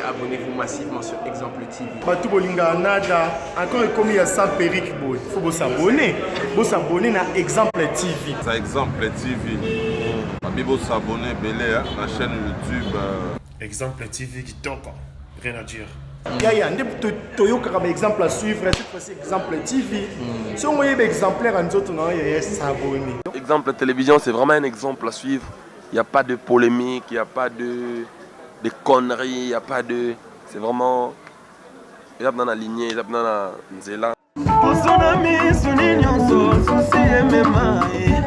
S12: Abonnez-vous massivement sur Exemple TV.
S6: Bato bolingaka nada encore ekomi ya sans perruque boye faut bosabone bosabone na Exemple TV.
S13: Ça Exemple TV. Babi bosabone ebele hein, na chaîne YouTube.
S11: Exemple TV kitoko, rien à dire.
S6: Yaya nde toyokaka ba exemple à suivre cette fois-ci Exemple TV. Soki oyebi exemplaire ya nzoto na yo yaya s'abonner.
S12: Exemple télévision c'est vraiment un exemple à suivre. Il n'y a pas de polémique, il n'y a pas de conneries, il n'y a pas de. C'est vraiment. Eza na lignée, eza na nzela.
S14: Poso na miso ni nyonso susi emema ye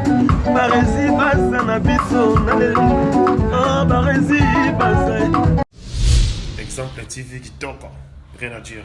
S14: barezi baza na biso na lelo ah, barezi baza.
S11: Exemple TV kitoko, rien à dire.